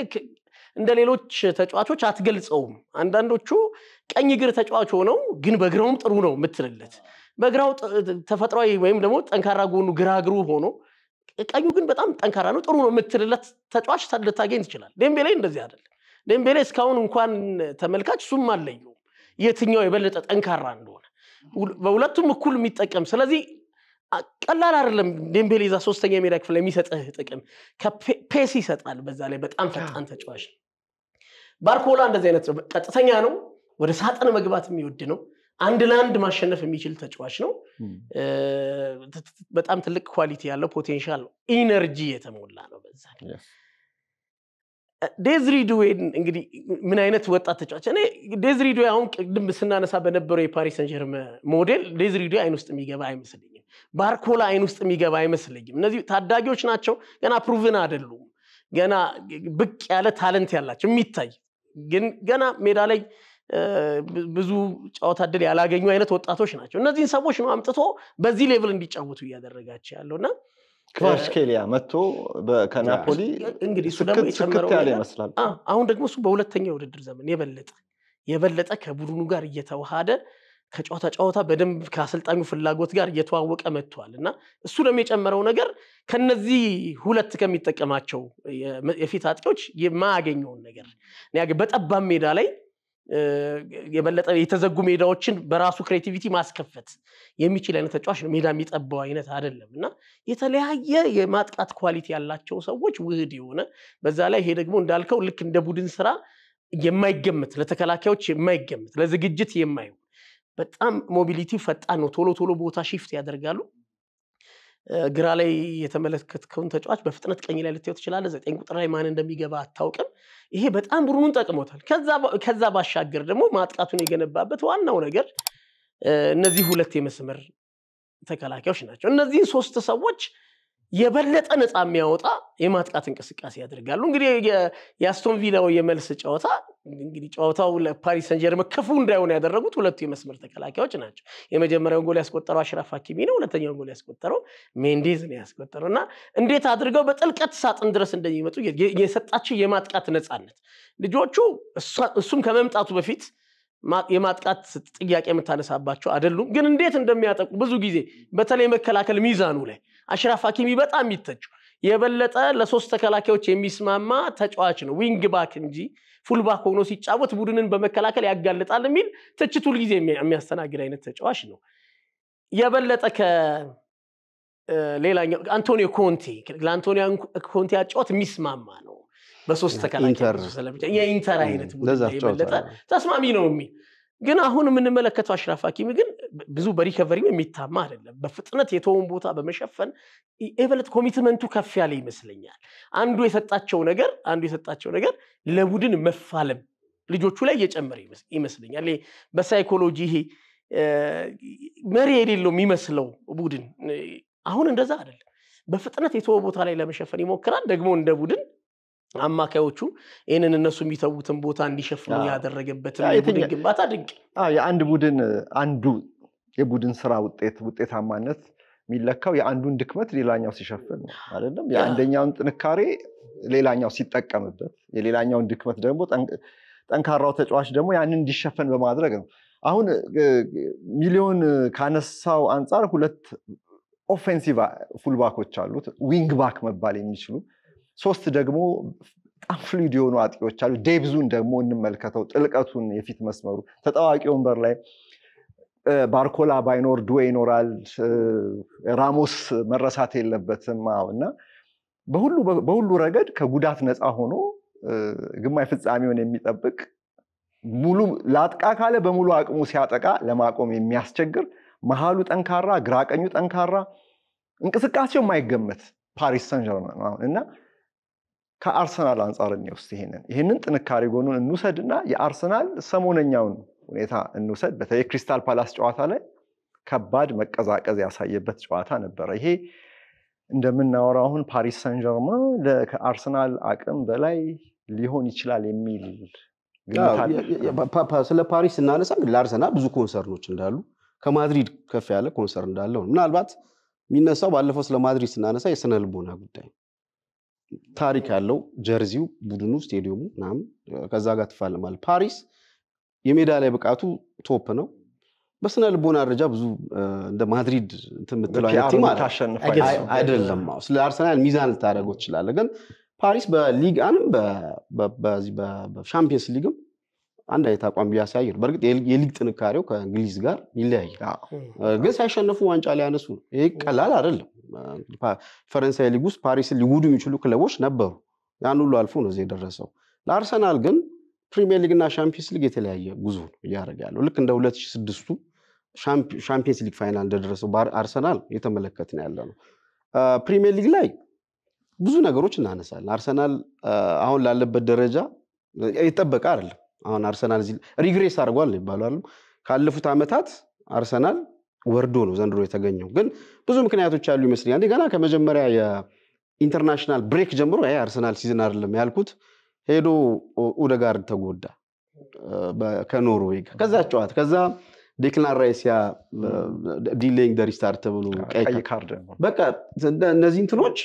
እንደ ሌሎች ተጫዋቾች አትገልጸውም። አንዳንዶቹ ቀኝ እግር ተጫዋች ሆነው ግን በግራውም ጥሩ ነው የምትልለት በግራው ተፈጥሯዊ ወይም ደግሞ ጠንካራ ጎኑ ግራ እግሩ ሆኖ ቀኙ ግን በጣም ጠንካራ ነው ጥሩ ነው የምትልለት ተጫዋች ልታገኝ ትችላል። ዴምቤሌ እንደዚህ አይደለም። ዴምቤሌ እስካሁን እንኳን ተመልካች እሱም አለየውም የትኛው የበለጠ ጠንካራ እንደሆነ በሁለቱም እኩል የሚጠቀም ስለዚህ ቀላል አይደለም። ዴምቤሌ እዛ ሶስተኛ የሜዳ ክፍል የሚሰጥህ ጥቅም ከ pace ይሰጣል። በዛ ላይ በጣም ፈጣን ተጫዋች ነው። ባርኮላ እንደዚህ አይነት ቀጥተኛ ነው። ወደ ሳጥን መግባት የሚወድ ነው። አንድ ለአንድ ማሸነፍ የሚችል ተጫዋች ነው። በጣም ትልቅ quality ያለው potential ነው። energy የተሞላ ነው። በዛ ዴዝሪ ዱዌን እንግዲህ ምን አይነት ወጣት ተጫዋች እኔ ዴዝሪ ዱዌ አሁን ቅድም ስናነሳ በነበረው የፓሪስ ሰን ዠርመን ሞዴል ዴዝሪ ዱዌ አይን ውስጥ የሚገባ አይመስለኝም። ባርኮላ አይን ውስጥ የሚገባ አይመስለኝም። እነዚህ ታዳጊዎች ናቸው፣ ገና proven አይደሉም። ገና ብቅ ያለ talent ያላቸው የሚታይ ግን ገና ሜዳ ላይ ብዙ ጨዋታ እድል ያላገኙ አይነት ወጣቶች ናቸው። እነዚህን ሰዎች ነው አምጥቶ በዚህ level እንዲጫወቱ እያደረጋቸው ያለውና ክቫራትስኬሊያ መጥቶ ከናፖሊ እንግዲህ እሱ ደግሞ የጨመረው ያለ ይመስላል። አሁን ደግሞ እሱ በሁለተኛው የውድድር ዘመን የበለጠ ከቡድኑ ጋር እየተዋሃደ ከጨዋታ ጨዋታ በደንብ ከአሰልጣኙ ፍላጎት ጋር እየተዋወቀ መጥቷል እና እሱ ደግሞ የጨመረው ነገር ከነዚህ ሁለት ከሚጠቀማቸው የፊት አጥቂዎች የማያገኘውን ነገር በጠባብ ሜዳ ላይ የበለጠ የተዘጉ ሜዳዎችን በራሱ creativity ማስከፈት የሚችል አይነት ተጫዋች ነው። ሜዳ የሚጠባው አይነት አይደለም እና የተለያየ የማጥቃት quality ያላቸው ሰዎች ውህድ የሆነ በዛ ላይ ይሄ ደግሞ እንዳልከው ልክ እንደ ቡድን ስራ የማይገምት ለተከላካዮች የማይገምት ለዝግጅት የማይሆን በጣም mobility ፈጣን ነው። ቶሎ ቶሎ ቦታ shift ያደርጋሉ። ግራ ላይ የተመለከትከውን ተጫዋች በፍጥነት ቀኝ ላይ ልታየው ትችላለህ። 9 ቁጥር ላይ ማን እንደሚገባ አታውቅም። ይሄ በጣም ቡድኑን ጠቅሞታል። ከዛ ባሻገር ደግሞ ማጥቃቱን የገነባበት ዋናው ነገር እነዚህ ሁለት የመስመር ተከላካዮች ናቸው። እነዚህን ሶስት ሰዎች የበለጠ ነፃ የሚያወጣ የማጥቃት እንቅስቃሴ ያደርጋሉ። እንግዲህ የአስቶን ቪላው የመልስ ጨዋታ እንግዲህ ጨዋታው ለፓሪስ ሰን ዠርመን ክፉ እንዳይሆን ያደረጉት ሁለቱ የመስመር ተከላካዮች ናቸው። የመጀመሪያውን ጎል ያስቆጠረው አሽራፍ ሀኪሚ ነው። ሁለተኛውን ጎል ያስቆጠረው ሜንዴዝ ነው ያስቆጠረው እና እንዴት አድርገው በጥልቀት ሳጥን ድረስ እንደሚመጡ የሰጣቸው የማጥቃት ነፃነት ልጆቹ እሱም ከመምጣቱ በፊት የማጥቃት ጥያቄ የምታነሳባቸው አይደሉም፣ ግን እንዴት እንደሚያጠቁ ብዙ ጊዜ በተለይ መከላከል ሚዛኑ ላይ አሽራፍ ሀኪሚ በጣም የሚተቹ የበለጠ ለሶስት ተከላካዮች የሚስማማ ተጫዋች ነው። wing back እንጂ full back ሆኖ ሲጫወት ቡድንን በመከላከል ያጋልጣል የሚል ትችት ሁል ጊዜ የሚያስተናግድ አይነት ተጫዋች ነው። የበለጠ ከሌላኛው አንቶኒዮ ኮንቴ ለአንቶኒዮ ኮንቴ አጫወት የሚስማማ ነው። በሶስት ተከላካዮች የኢንተር አይነት ቡድን የበለጠ ተስማሚ ነው የሚል ግን አሁን የምንመለከተው አሽራፍ ሀኪሚ ግን ብዙ በ recovery የሚታማ አይደለም። በፍጥነት የተወውን ቦታ በመሸፈን የበለጠ commitment ኡ ከፍ ያለ ይመስለኛል። አንዱ የሰጣቸው ነገር ለቡድን መፋለም ልጆቹ ላይ እየጨመረ ይመስለኛል። በሳይኮሎጂ ይሄ መሪ የሌለው የሚመስለው ቡድን አሁን እንደዛ አይደለም። በፍጥነት የተወ ቦታ ላይ ለመሸፈን ይሞክራል። ደግሞ እንደ ቡድን አማካዮቹ ይህንን እነሱ የሚተዉትን ቦታ እንዲሸፍኑ ያደረገበት የቡድን ግንባታ ድንቅ። የአንድ ቡድን አንዱ የቡድን ስራ ውጤታማነት የሚለካው የአንዱን ድክመት ሌላኛው ሲሸፍን ነው አይደለም? የአንደኛውን ጥንካሬ ሌላኛው ሲጠቀምበት፣ የሌላኛውን ድክመት ደግሞ ጠንካራው ተጫዋች ደግሞ ያንን እንዲሸፈን በማድረግ ነው። አሁን ሚሊዮን ካነሳው አንጻር ሁለት Offensive fullback ኦች አሉት፣ wing back መባል የሚችሉ ሶስት ደግሞ በጣም fluid የሆኑ አጥቂዎች አሉ። Depth ኡን ደግሞ እንመልከተው፣ ጥልቀቱን፣ የፊት መስመሩ ተጠባባቂ ወንበር ላይ ባርኮላ ባይኖር ዱዌ ይኖራል። ራሞስ መረሳት የለበትም። አዎ እና በሁሉ ረገድ ከጉዳት ነፃ ሆኖ ግማሽ ፍጻሜውን የሚጠብቅ፣ ሙሉ ላጥቃ ካለ በሙሉ አቅሙ ሲያጠቃ ለማቆም የሚያስቸግር፣ መሀሉ ጠንካራ፣ ግራቀኙ ጠንካራ፣ እንቅስቃሴው የማይገመት ፓሪስ ሰን ጀርመን ነው አሁን። እና ከአርሰናል አንጻር እንወስድ፣ ይሄንን ጥንካሬ ጎኑን እንውሰድና የአርሰናል ሰሞነኛውን ሁኔታ እንውሰድ። በተለይ ክሪስታል ፓላስ ጨዋታ ላይ ከባድ መቀዛቀዝ ያሳየበት ጨዋታ ነበረ። ይሄ እንደምናወራው አሁን ፓሪስ ሰን ጀርመን ከአርሰናል አቅም በላይ ሊሆን ይችላል የሚል ግምት አለ። ስለ ፓሪስ ስናነሳ እንግዲህ ለአርሰናል ብዙ concern ኦች እንዳሉ፣ ከማድሪድ ከፍ ያለ concern እንዳለው ነው። ምናልባት የሚነሳው ባለፈው ስለ ማድሪድ ስናነሳ የስነ ልቦና ጉዳይ፣ ታሪክ ያለው jersey ው፣ ቡድኑ፣ ስቴዲየሙ ምናምን ከዛ ጋር ትፋለማል። ፓሪስ የሜዳ ላይ ብቃቱ top ነው። በስነ ልቦና ደረጃ ብዙ እንደ ማድሪድ እንትን የምትለው አይነት team የምታሸንፍ አይደለም። አዎ፣ ስለ አርሰናል ሚዛን ልታደርገው ትችላለህ። ግን ፓሪስ በሊግ አንም በዚህ በሻምፒየንስ ሊግም አንድ አይነት አቋም ቢያሳይ ነው። በእርግጥ የሊግ ጥንካሬው ከእንግሊዝ ጋር ይለያያል። ግን ሳይሸነፉ ዋንጫ ሊያነሱ ነው። ይሄ ቀላል አይደለም። ፈረንሳይ ሊግ ውስጥ ፓሪስን ሊጎዱ የሚችሉ ክለቦች ነበሩ። ያን ሁሉ አልፎ ነው እዚህ የደረሰው። ለአርሰናል ግን ፕሪሚየር ሊግ እና ሻምፒየንስ ሊግ የተለያየ ጉዞ ነው እያደረገ ያለው። ልክ እንደ 2006ቱ ሻምፒየንስ ሊግ final እንደደረሰው አርሰናል እየተመለከትን ያለ ነው። ፕሪሚየር ሊግ ላይ ብዙ ነገሮች እናነሳለን። አርሰናል አሁን ላለበት ደረጃ የተጠበቀ አይደለም። አሁን አርሰናል እዚህ regress አድርጓል ነው ይባላል። ካለፉት ዓመታት አርሰናል ወርዶ ነው ዘንድሮ የተገኘው። ግን ብዙ ምክንያቶች ያሉ ይመስለኛል። ገና ከመጀመሪያ የ international break ጀምሮ ይሄ አርሰናል season አይደለም ያልኩት፣ ሄዶ ኦደጋርድ ተጎዳ ከኖርዌይ ጋር ከዛ ጨዋታ፣ ከዛ ዴክላን ራይስ ያ delaying the restart ተብሎ ቀይ ካርድ። በቃ እነዚህ እንትኖች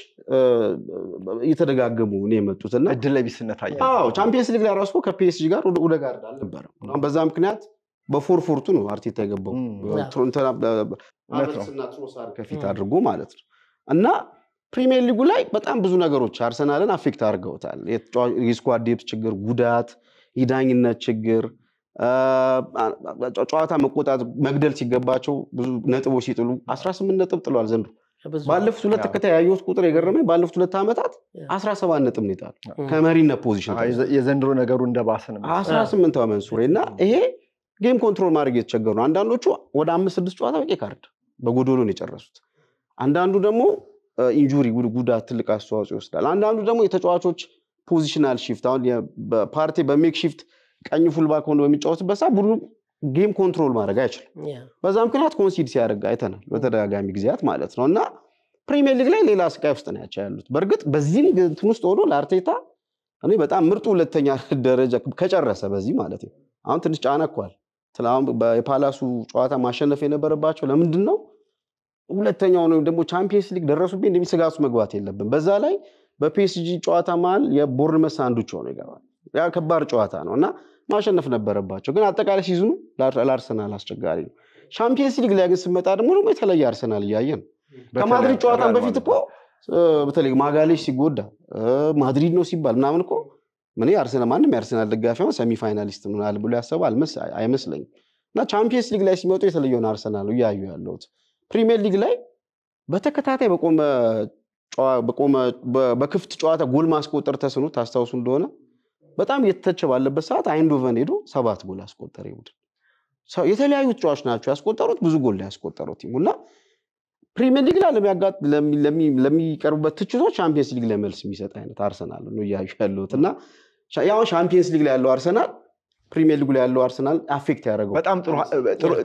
እየተደጋገሙ ነው የመጡት እና እድለ ቢስነት አየ። አዎ፣ ቻምፒየንስ ሊግ ላይ ራሱ ከፒኤስጂ ጋር ኦደጋርድ አልነበረም። በዛ ምክንያት በ 4-4-2 ነው አርቴታ የገባው፣ ሃቨርትዝና ትሮሳር ከፊት አድርጎ ማለት ነው። እና ፕሪሚየር ሊጉ ላይ በጣም ብዙ ነገሮች አርሰናልን affect አድርገውታል። የ squad depth ችግር፣ ጉዳት፣ የዳኝነት ችግር፣ ጨዋታ መቆጣት መግደል ሲገባቸው ብዙ ነጥቦች ሲጥሉ፣ 18 ነጥብ ጥለዋል ዘንድሮ። ባለፉት ሁለት ተከታይ ያየሁት ቁጥር የገረመኝ ባለፉት 2 ዓመታት 17 ነጥብ ነው የጣሉ ከመሪነት position። የዘንድሮ ነገሩ እንደባሰ ነው። 18 መንሱሬ፣ እና ይሄ game control ማድረግ የተቸገሩ ነው። አንዳንዶቹ ወደ አምስት ስድስት ጨዋታ በቀይ ካርድ በጎዶሎ ነው የጨረሱት። አንዳንዱ ደግሞ injury ጉዳት ትልቅ አስተዋጽኦ ይወስዳል። አንዳንዱ ደግሞ የተጫዋቾች positional shift፣ አሁን ፓርቴ በ makeshift ቀኝ fullback ሆኖ በሚጫወትበት ሰዓት ቡድኑ game control ማድረግ አይችልም። በዛ ምክንያት concede ሲያደርግ አይተናል በተደጋጋሚ ጊዜያት ማለት ነው። እና ፕሪሚየር ሊግ ላይ ሌላ ስቃይ ውስጥ ናቸው ያሉት። በእርግጥ በዚህም እንትን ውስጥ ሆኖ ለአርቴታ እኔ በጣም ምርጡ ሁለተኛ ደረጃ ከጨረሰ በዚህ ማለት ነው። አሁን ትንሽ ጫና እኳል የፓላሱ ጨዋታ ማሸነፍ የነበረባቸው ለምንድን ነው? ሁለተኛው ነው ደግሞ ቻምፒየንስ ሊግ ደረሱብኝ እንደሚል ስጋት ውስጥ መግባት የለብን። በዛ ላይ በፒኤስጂ ጨዋታ መሀል የቦርንመስ ሳንዱች ሆኖ ይገባል። ያ ከባድ ጨዋታ ነው እና ማሸነፍ ነበረባቸው። ግን አጠቃላይ season ኡ ለአርሰናል አስቸጋሪ ነው። ሻምፒየንስ ሊግ ላይ ግን ስመጣ ደግሞ የተለየ አርሰናል እያየ ነው። ከማድሪድ ጨዋታን በፊት እኮ በተለይ ማጋሌሽ ሲጎዳ ማድሪድ ነው ሲባል ምናምን እኮ ምን አርሰናል ማንም የአርሰናል ደጋፊ አሁን semi finalist ምናምን ብሎ ያሰበ አይመስለኝም። እና ቻምፒየንስ ሊግ ላይ ሲመጡ የተለየውን አርሰናል እያዩ ያለሁት። ፕሪሚየር ሊግ ላይ በተከታታይ በቆመ በክፍት ጨዋታ ጎል ማስቆጠር ተስኖ ታስታውሱ እንደሆነ በጣም እየተተቸ ባለበት ሰዓት አይንዶቨን ሄዶ ሰባት ጎል አስቆጠረ ቡድን። የተለያዩ ተጫዋች ናቸው ያስቆጠሩት፣ ብዙ ጎል ያስቆጠሩት team ኡ። እና ፕሪሚየር ሊግ ላይ ለሚቀርቡበት ትችቶች ቻምፒየንስ ሊግ ላይ መልስ የሚሰጥ አይነት አርሰናል ነው እያዩ ያለሁት። እና ያው ሻምፒየንስ ሊግ ላይ ያለው አርሰናል ፕሪሚየር ሊጉ ላይ ያለው አርሰናል affect ያደረገው በጣም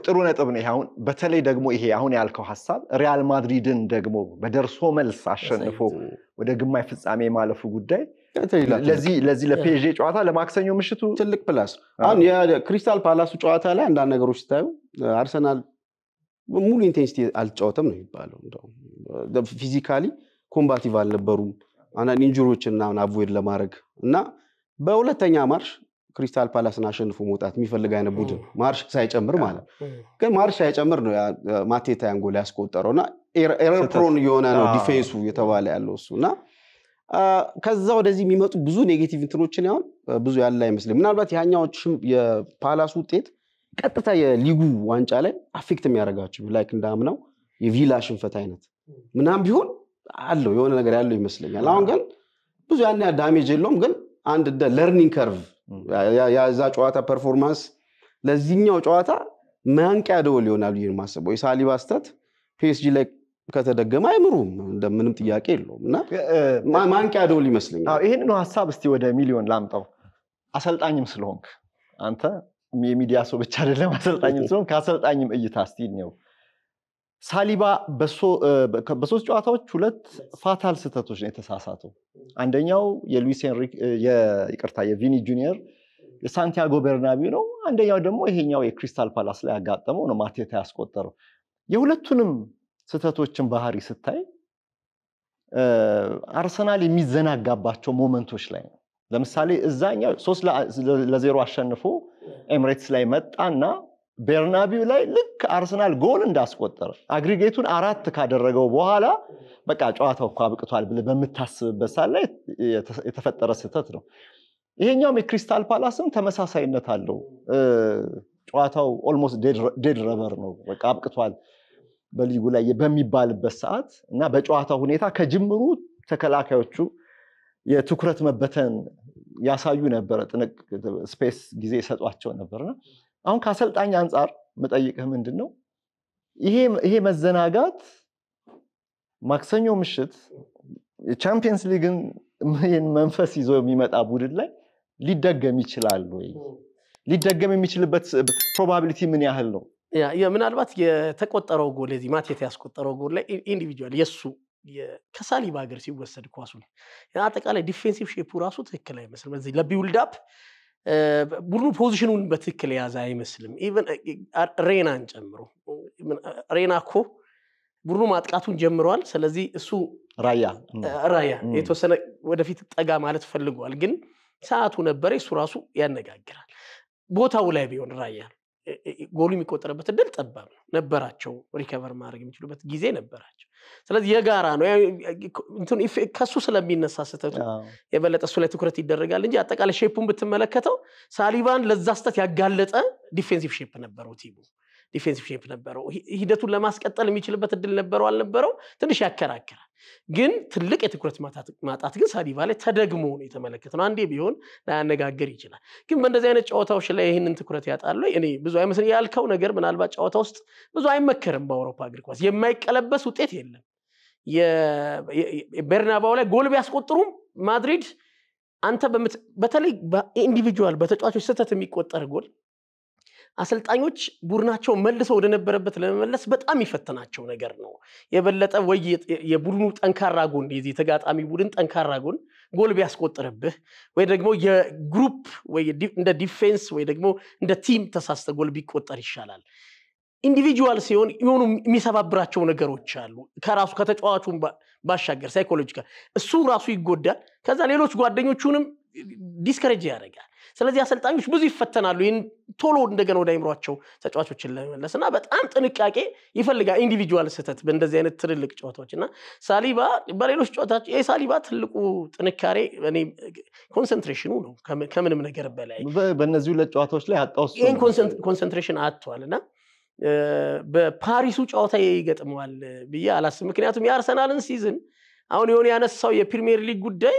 ጥሩ ነጥብ ነው። ይሄ አሁን በተለይ ደግሞ ይሄ አሁን ያልከው ሀሳብ ሪያል ማድሪድን ደግሞ በደርሶ መልስ አሸንፎ ወደ ግማሽ ፍጻሜ የማለፉ ጉዳይ ለዚህ ለፒኤስጂ ጨዋታ ለማክሰኞ ምሽቱ ትልቅ plus። አሁን የክሪስታል ፓላሱ ጨዋታ ላይ አንዳንድ ነገሮች ስታዩ አርሰናል ሙሉ intensity አልተጫወተም ነው የሚባለው። Physically combative አልነበሩም። አንዳንድ injury ዎችን ምናምን avoid ለማድረግ እና በሁለተኛ ማርሽ ክሪስታል ፓላስን አሸንፎ መውጣት የሚፈልግ አይነት ቡድን ማርሽ ሳይጨምር ማለት ግን ማርሽ ሳይጨምር ነው ማቴታ ያን ጎል ያስቆጠረው እና error prone የሆነ ነው defense ኡ የተባለ ያለው እሱ እና ከዛ ወደዚህ የሚመጡ ብዙ negative እንትኖችን ያሁን ብዙ ያለ አይመስልም። ምናልባት ያኛው የፓላስ ውጤት ቀጥታ የሊጉ ዋንጫ ላይ affect የሚያደርጋቸው like እንዳምናው የቪላ ሽንፈት አይነት ምናምን ቢሆን አለው የሆነ ነገር ያለው ይመስለኛል። አሁን ግን ብዙ ያን ያህል damage የለውም። ግን አንድ እንደ learning curve የዛ ጨዋታ performance ለዚህኛው ጨዋታ ማንቂያ ደወል ይሆናል ብዬ የማስበው። የሳሊባ ስህተት ፒኤስጂ ላይ ከተደገመ አይምሩም፣ እንደምንም ጥያቄ የለውም እና ማንቂያ ደወል ይመስለኛል። ይህንኑ ሀሳብ እስቲ ወደ ሚሊዮን ላምጣው። አሰልጣኝም ስለሆንክ አንተ የሚዲያ ሰው ብቻ አይደለም፣ አሰልጣኝም ስለሆንክ ከአሰልጣኝም እይታ እስቲ ነው ሳሊባ በሶስት ጨዋታዎች 2 fatal ስህተቶች ነው የተሳሳተው። አንደኛው የሉዊስ ኤንሪክ ይቅርታ የቪኒ ጁኒየር የሳንቲያጎ ቤርናቢው ነው። አንደኛው ደግሞ ይሄኛው የክሪስታል ፓላስ ላይ ያጋጠመው ነው ማቴታ ያስቆጠረው። የሁለቱንም ስህተቶችን ባህሪ ስታይ አርሰናል የሚዘናጋባቸው moment ኦች ላይ ነው። ለምሳሌ እዛኛው 3-0 አሸንፎ ኤምሬትስ ላይ መጣና ቤርናቢው ላይ ልክ አርሰናል ጎል እንዳስቆጠረ aggregate ኡን 4 ካደረገው በኋላ በቃ ጨዋታው እኮ አብቅቷል ብለህ በምታስብበት ሰዓት ላይ የተፈጠረ ስህተት ነው። ይሄኛውም የክሪስታል ፓላስም ተመሳሳይነት አለው። ጨዋታው almost dead rubber ነው፣ በቃ አብቅቷል በሊጉ ላይ በሚባልበት ሰዓት እና በጨዋታው ሁኔታ ከጅምሩ ተከላካዮቹ የትኩረት መበተን ያሳዩ ነበረ፣ space ጊዜ ይሰጧቸው ነበርና አሁን ከአሰልጣኝ አንጻር መጠይቅህ ምንድነው ይሄ መዘናጋት ማክሰኞ ምሽት የቻምፒየንስ ሊግን መንፈስ ይዞ የሚመጣ ቡድን ላይ ሊደገም ይችላል ወይ? ሊደገም የሚችልበት probability ምን ያህል ነው? ያ ምናልባት የተቆጠረው ጎል እዚህ ማቴታ ያስቆጠረው ጎል ላይ individual የሱ ከሳሊባ ሀገር ሲወሰድ ኳሱን አጠቃላይ defensive shape ኡ ራሱ ትክክል አይመስልም። እዚህ ለ build up ቡድኑ position ኡን በትክክል የያዘ አይመስልም። even ሬናን ጨምሮ ሬና እኮ ቡድኑ ማጥቃቱን ጀምሯል። ስለዚህ እሱ ራያ የተወሰነ ወደፊት ጠጋ ማለት ፈልጓል፣ ግን ሰዓቱ ነበረ እሱ ራሱ ያነጋግራል። ቦታው ላይ ቢሆን ራያ ጎሉ የሚቆጠርበት እድል ጠባብ ነው ነበራቸው። recover ማድረግ የሚችሉበት ጊዜ ነበራቸው። ስለዚህ የጋራ ነው ከሱ ስለሚነሳ ስህተቱ የበለጠ እሱ ላይ ትኩረት ይደረጋል እንጂ አጠቃላይ shape ኡን ብትመለከተው ሳሊባን ለዛ ስህተት ያጋለጠ defensive shape ነበረው። team ኡ defensive shape ነበረው። ሂደቱን ለማስቀጠል የሚችልበት እድል ነበረው አልነበረው ትንሽ ያከራክራል። ግን ትልቅ የትኩረት ማጣት ግን ሳሊባ ላይ ተደግሞ ነው የተመለከትነው። አንዴ ቢሆን ላያነጋግር ይችላል። ግን በእንደዚህ አይነት ጨዋታዎች ላይ ይህንን ትኩረት ያጣሉ እኔ ብዙ አይመስለኝም። ያልከው ነገር ምናልባት ጨዋታ ውስጥ ብዙ አይመከርም። በአውሮፓ እግር ኳስ የማይቀለበስ ውጤት የለም። የበርናባው ላይ ጎል ቢያስቆጥሩም ማድሪድ አንተ በተለይ በ individual በተጫዋቾች ስህተት የሚቆጠር ጎል አሰልጣኞች ቡድናቸው መልሰው ወደነበረበት ለመመለስ በጣም ይፈትናቸው ነገር ነው። የበለጠ ወይ የቡድኑ ጠንካራ ጎን የዚህ ተጋጣሚ ቡድን ጠንካራ ጎን ጎል ቢያስቆጥርብህ ወይ ደግሞ የ group ወይ እንደ defense ወይ ደግሞ እንደ team ተሳስተ ጎል ቢቆጠር ይሻላል። individual ሲሆን የሆኑ የሚሰባብራቸው ነገሮች አሉ። ከራሱ ከተጫዋቹ ባሻገር psychological እሱ ራሱ ይጎዳል። ከዛ ሌሎች ጓደኞቹንም discourage ያደርጋል። ስለዚህ አሰልጣኞች ብዙ ይፈተናሉ ይህን ቶሎ እንደገና ወደ አይምሯቸው ተጫዋቾችን ለመመለስ እና በጣም ጥንቃቄ ይፈልጋል individual ስህተት በእንደዚህ አይነት ትልልቅ ጨዋታዎች እና ሳሊባ በሌሎች ጨዋታዎች የሳሊባ ትልቁ ጥንካሬ እኔ concentration ኡ ነው ከምንም ነገር በላይ። በእነዚህ ሁለት ጨዋታዎች ላይ አጣው እሱ ይሄን concentration አጥቷል እና በፓሪሱ ጨዋታ ይገጥመዋል ብዬ አላስብም። ምክንያቱም የአርሰናልን season አሁን የሆነ ያነሳው የፕሪሚየር ሊግ ጉዳይ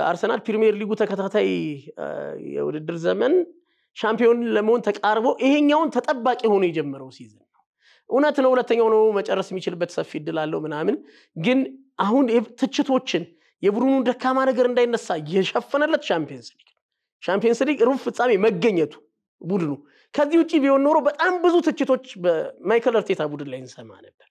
አርሰናል ፕሪሚየር ሊጉ ተከታታይ የውድድር ዘመን ሻምፒዮን ለመሆን ተቃርቦ ይሄኛውን ተጠባቂ ሆኖ የጀመረው season ነው። እውነት ነው ሁለተኛው ነው መጨረስ የሚችልበት ሰፊ እድል አለው ምናምን፣ ግን አሁን ትችቶችን የቡድኑን ደካማ ነገር እንዳይነሳ የሸፈነለት ሻምፒየንስ ሊግ ነው። ሻምፒየንስ ሊግ ሩብ ፍጻሜ መገኘቱ ቡድኑ ከዚህ ውጪ ቢሆን ኖሮ በጣም ብዙ ትችቶች በማይክል አርቴታ ቡድን ላይ እንሰማ ነበር።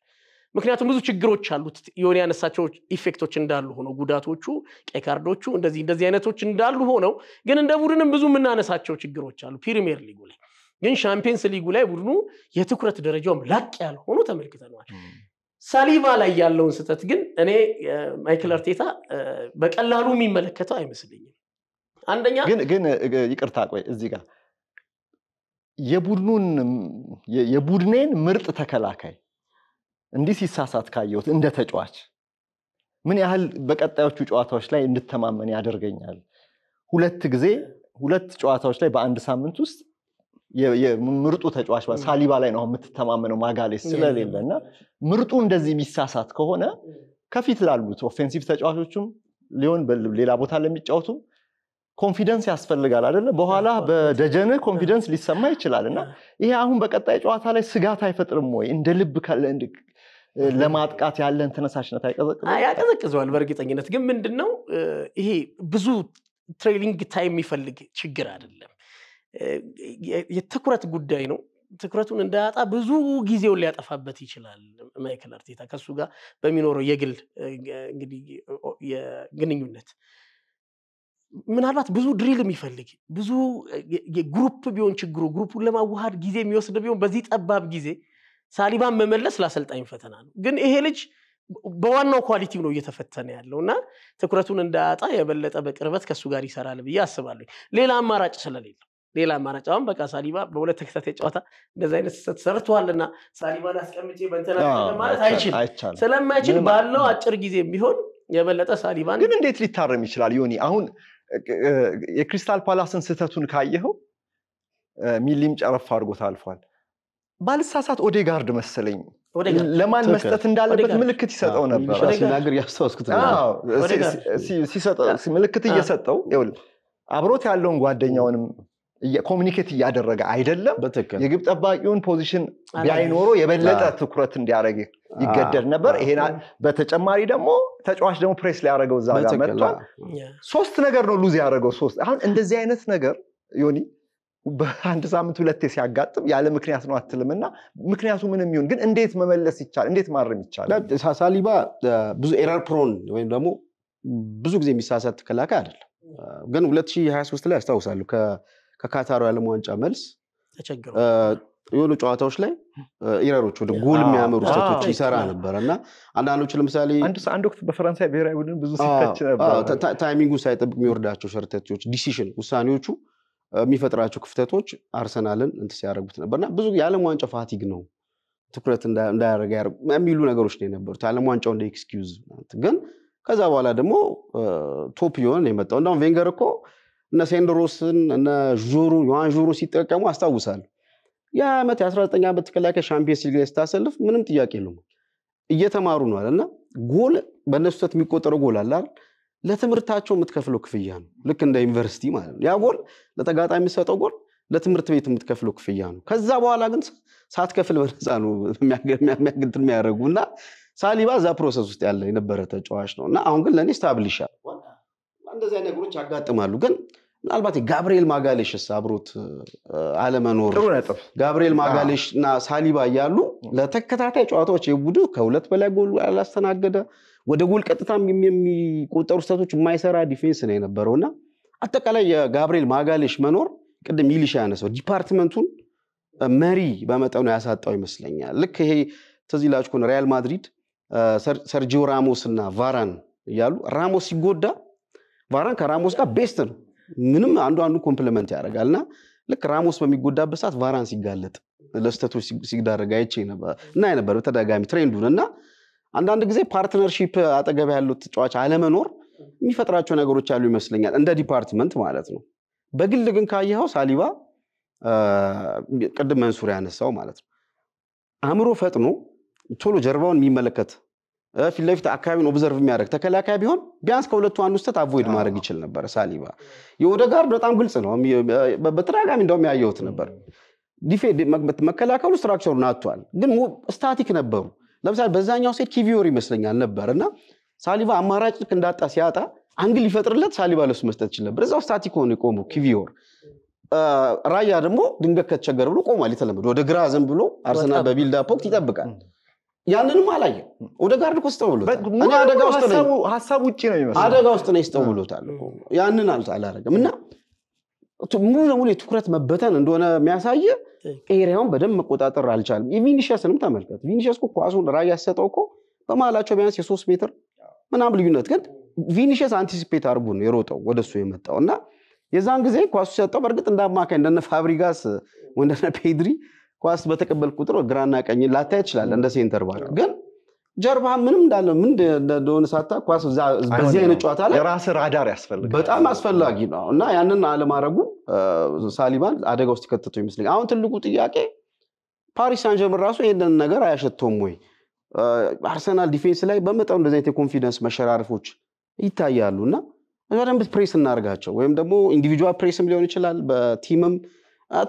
ምክንያቱም ብዙ ችግሮች አሉት። የሆነ ያነሳቸው effect ኦች እንዳሉ ሆነው ጉዳቶቹ፣ ቀይ ካርዶቹ እንደዚህ አይነቶች እንዳሉ ሆነው ግን እንደ ቡድንም ብዙ የምናነሳቸው ችግሮች አሉ ፕሪሚየር ሊጉ ላይ። ግን ሻምፒየንስ ሊጉ ላይ ቡድኑ የትኩረት ደረጃውም ላቅ ያለ ሆኖ ተመልክተነዋል። ሳሊባ ላይ ያለውን ስህተት ግን እኔ ማይክል አርቴታ በቀላሉ የሚመለከተው አይመስለኝም። አንደኛ ግን ይቅርታ ቆይ እዚህ ጋር የቡድኑን የቡድኔን ምርጥ ተከላካይ እንዲህ ሲሳሳት ካየሁት እንደ ተጫዋች ምን ያህል በቀጣዮቹ ጨዋታዎች ላይ እንድተማመን ያደርገኛል። ሁለት ጊዜ ሁለት ጨዋታዎች ላይ በአንድ ሳምንት ውስጥ የምርጡ ተጫዋች ሳሊባ ላይ ነው የምትተማመነው ማጋሌስ ስለሌለ እና ምርጡ እንደዚህ የሚሳሳት ከሆነ ከፊት ላሉት offensive ተጫዋቾቹም ሊሆን ሌላ ቦታ ለሚጫወቱም confidence ያስፈልጋል አይደለ? በኋላ በደጀንህ confidence ሊሰማ ይችላል እና ይሄ አሁን በቀጣይ ጨዋታ ላይ ስጋት አይፈጥርም ወይ? እንደ ልብ ለማጥቃት ያለን ተነሳሽነት አይቀዘቅዝም? ያቀዘቅዘዋል በእርግጠኝነት። ግን ምንድነው ይሄ ብዙ training time የሚፈልግ ችግር አይደለም። የትኩረት ጉዳይ ነው። ትኩረቱን እንዳያጣ ብዙ ጊዜውን ሊያጠፋበት ይችላል ማይክል አርቴታ ከሱ ጋር በሚኖረው የግል እንግዲህ የግንኙነት ምናልባት ብዙ drill የሚፈልግ ብዙ group ቢሆን ችግሩ group ኡን ለማዋሃድ ጊዜ የሚወስድ ቢሆን በዚህ ጠባብ ጊዜ ሳሊባን መመለስ ለአሰልጣኝ ፈተና ነው። ግን ይሄ ልጅ በዋናው quality ው ነው እየተፈተነ ያለው እና ትኩረቱን እንዳያጣ የበለጠ በቅርበት ከሱ ጋር ይሰራል ብዬ አስባለሁ። ሌላ አማራጭ ስለሌለው ሌላ አማራጭ አሁን በቃ ሳሊባ በሁለት ተከታታይ ጨዋታ እንደዚህ አይነት ስህተት ሰርቷልና ሳሊባን አስቀምጬ በእንትና ማለት አይችልም። ስለማይችል ባለው አጭር ጊዜ ቢሆን የበለጠ ሳሊባን ግን እንዴት ሊታረም ይችላል? ዮኒ አሁን የክሪስታል ፓላስን ስህተቱን ካየኸው ሚሊም ጨረፍ አድርጎት አልፏል። ባልሳሳት ኦዴጋርድ መሰለኝ ለማን መስጠት እንዳለበት ምልክት ይሰጠው ነበር። ሲናገር ያስታወስኩት ሲሰጠው ምልክት እየሰጠው ይኸውልህ አብሮት ያለውን ጓደኛውንም communicate እያደረገ አይደለም። የግብ ጠባቂውን position ቢያይኖሮ የበለጠ ትኩረት እንዲያደርግ ይገደድ ነበር። ይሄን በተጨማሪ ደግሞ ተጫዋች ደግሞ ፕሬስ ሊያደርገው እዛ ጋር መጥቷል። ሶስት ነገር ነው lose ያደረገው። ሶስት አሁን እንደዚህ አይነት ነገር ዮኒ በአንድ ሳምንት ሁለቴ ሲያጋጥም ያለ ምክንያት ነው አትልም። እና ምክንያቱ ምንም ይሁን ግን እንዴት መመለስ ይቻላል? እንዴት ማረም ይቻላል? ሳሊባ ብዙ error prone ወይም ደግሞ ብዙ ጊዜ የሚሳሳት ተከላካይ አይደለም። ግን 2023 ላይ አስታውሳለሁ ከካታሩ የዓለም ዋንጫ መልስ የሆኑ ጨዋታዎች ላይ error ኦች ወደ ጎል የሚያመሩ ስህተቶች ይሰራ ነበር እና አንዳንዶቹ ለምሳሌ አንድ ወቅት በፈረንሳይ ብሔራዊ ቡድን ብዙ ሲተች ነበር። timing ኡን ሳይጠብቅ የሚወርዳቸው ሸርተቴዎች፣ decision ውሳኔዎቹ የሚፈጥራቸው ክፍተቶች አርሰናልን እንትን ሲያደርጉት ነበርና ብዙ የዓለም ዋንጫ fatigue ነው ትኩረት እንዳያደርግ የሚሉ ነገሮች ነው የነበሩት። የዓለም ዋንጫው እንደ excuse ግን ከዛ በኋላ ደግሞ top እየሆነ ነው የመጣው። እንደውም ቬንገር እኮ እነ ሴንድሮስን እነ ዡሩ ዮሐን ዡሩ ሲጠቀሙ አስታውሳለሁ። የ20 ዓመት የ19 ዓመት ተከላካይ ሻምፒየንስ ሊግ ላይ ስታሰልፍ ምንም ጥያቄ የለውም እየተማሩ ነው አለና ጎል በእነሱ ስህተት የሚቆጠረው ጎል አለ አይደል? ለትምህርታቸው የምትከፍለው ክፍያ ነው። ልክ እንደ ዩኒቨርሲቲ ማለት ነው። ያ ጎል ለተጋጣሚ የሚሰጠው ጎል ለትምህርት ቤት የምትከፍለው ክፍያ ነው። ከዛ በኋላ ግን ሳትከፍል በነፃ ነው የሚያግንትን የሚያደርጉ እና ሳሊባ እዛ process ውስጥ ያለ የነበረ ተጫዋች ነው እና አሁን ግን ለእኔ establish እንደዚህ አይነት ነገሮች ያጋጥማሉ። ግን ምናልባት የጋብርኤል ማጋሌሽስ አብሮት አለመኖር ጥሩ ነጥብ። ጋብርኤል ማጋሌሽ እና ሳሊባ እያሉ ለተከታታይ ጨዋታዎች የቡድን ከሁለት በላይ ጎል ያላስተናገደ ወደ ጎል ቀጥታ የሚቆጠሩ ስህተቶች የማይሰራ defense ነው የነበረው እና አጠቃላይ የጋብርኤል ማጋሌሽ መኖር ቅድም ሚሊሻ ያነሳው department ኡን መሪ በመጠኑ ያሳጣው ይመስለኛል። ልክ ይሄ ትዝ ይላችሁ ከሆነ ሪያል ማድሪድ ሰርጂዮ ራሞስ እና ቫራን እያሉ ራሞስ ሲጎዳ ቫራን ከራሞስ ጋር best ነው። ምንም አንዱ አንዱ complement ያደርጋል እና ልክ ራሞስ በሚጎዳበት ሰዓት ቫራን ሲጋለጥ ለስህተቶች ሲዳረግ አይቼ ነበር እና ነበር በተደጋጋሚ trend ኡን እና አንዳንድ ጊዜ partnership አጠገብ ያሉት ተጫዋች አለመኖር የሚፈጥራቸው ነገሮች ያሉ ይመስለኛል፣ እንደ department ማለት ነው። በግል ግን ካየኸው ሳሊባ ቅድም መንሱር ያነሳው ማለት ነው አእምሮ ፈጥኖ ቶሎ ጀርባውን የሚመለከት ፊት ለፊት አካባቢውን observe የሚያደርግ ተከላካይ ቢሆን ቢያንስ ከሁለቱ አንዱ ስህተት avoid ማድረግ ይችል ነበር። ሳሊባ የኦደጋርድ በጣም ግልጽ ነው። በተደጋጋሚ እንደውም ያየሁት ነበር። መከላከሉ structure ኡን አጥቷል፣ ግን static ነበሩ። ለምሳሌ በዛኛው side ኪቪዮር ይመስለኛል ነበር እና ሳሊባ አማራጭ ልክ እንዳጣ ሲያጣ angle ይፈጥርለት ሳሊባ ለሱ መስጠት ይችል ነበር። እዛው static ሆኖ የቆመው ኪቪዮር። ራያ ደግሞ ድንገት ከተቸገረ ብሎ ቆሟል። የተለመደ ወደ ግራ ዝም ብሎ አርሰናል በ build up ወቅት ይጠብቃል። ያንንም አላየም። ኦደጋርድ እኮ ስጠው ብሎታል። እኔ አደጋ ውስጥ ነኝ፣ ሀሳብ ውጭ ነው የሚመስለው። አደጋ ውስጥ ነኝ ስጠው ብሎታል። ያንን አላደረገም እና ሙሉ ለሙሉ የትኩረት መበተን እንደሆነ የሚያሳየ area ውን በደንብ መቆጣጠር አልቻለም። የቪኒሺየስንም ተመልከት። ቪኒሺየስ እኮ ኳሱን ራያ ሲሰጠው እኮ በመሀላቸው ቢያንስ የ3 ሜትር ምናምን ልዩነት፣ ግን ቪኒሺየስ anticipate አድርጎ ነው የሮጠው ወደሱ የመጣው እና የዛን ጊዜ ኳሱ ሲሰጠው በእርግጥ እንደ አማካኝ እንደነ ፋብሪጋስ ወይ እንደነ ፔድሪ ኳስ በተቀበል ቁጥር ግራና ቀኝ ላታይ ትችላለህ እንደ center back፣ ግን ጀርባ ምንም እንዳለ ምን እንደሆነ ሳታ ኳስ በዚህ አይነት ጨዋታ ላይ የራስ ራዳር ያስፈልጋል። በጣም አስፈላጊ ነው እና ያንን አለማድረጉ ሳሊባን አደጋ ውስጥ ይከተተው ይመስለኛል። አሁን ትልቁ ጥያቄ ፓሪስ ሳን ዠርመን ራሱ ይህንን ነገር አያሸተውም ወይ? አርሰናል defense ላይ በመጠኑ እንደዚህ አይነት የ confidence መሸራረፎች ይታያሉ እና በደንብ ፕሬስ እናርጋቸው ወይም ደግሞ individual press ም ሊሆን ይችላል በ team ም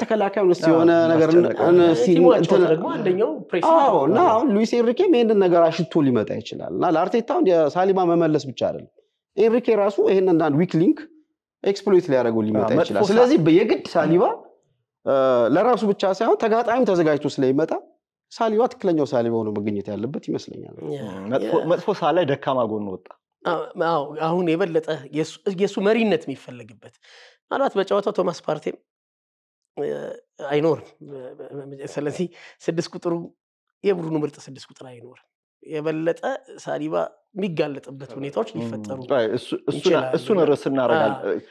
ተከላካዩን እስኪ የሆነ ነገር እና አሁን ሉዊስ ኤንሪኬም ይህንን ነገር አሽቶ ሊመጣ ይችላል እና ለአርቴታ አሁን የሳሊባ መመለስ ብቻ አይደለም፣ ኤንሪኬ ራሱ ይህንን አንድ weak link exploit ሊያደርገው ሊመጣ ይችላል። ስለዚህ የግድ ሳሊባ ለራሱ ብቻ ሳይሆን ተጋጣሚም ተዘጋጅቶ ስለሚመጣ ሳሊባ ትክክለኛው ሳሊባ ሆኖ መገኘት ያለበት ይመስለኛል። መጥፎ ሰዓት ላይ ደካማ ጎን ወጣ። አሁን የበለጠ የእሱ መሪነት የሚፈለግበት ምናልባት በጨዋታው ቶማስ ፓርቴም አይኖርም። ስለዚህ 6 ቁጥሩ የቡድኑ ምርጥ 6 ቁጥር አይኖርም። የበለጠ ሳሊባ የሚጋለጥበት ሁኔታዎች ሊፈጠሩ ይችላሉ። እሱን ርዕስ እናደርጋለን።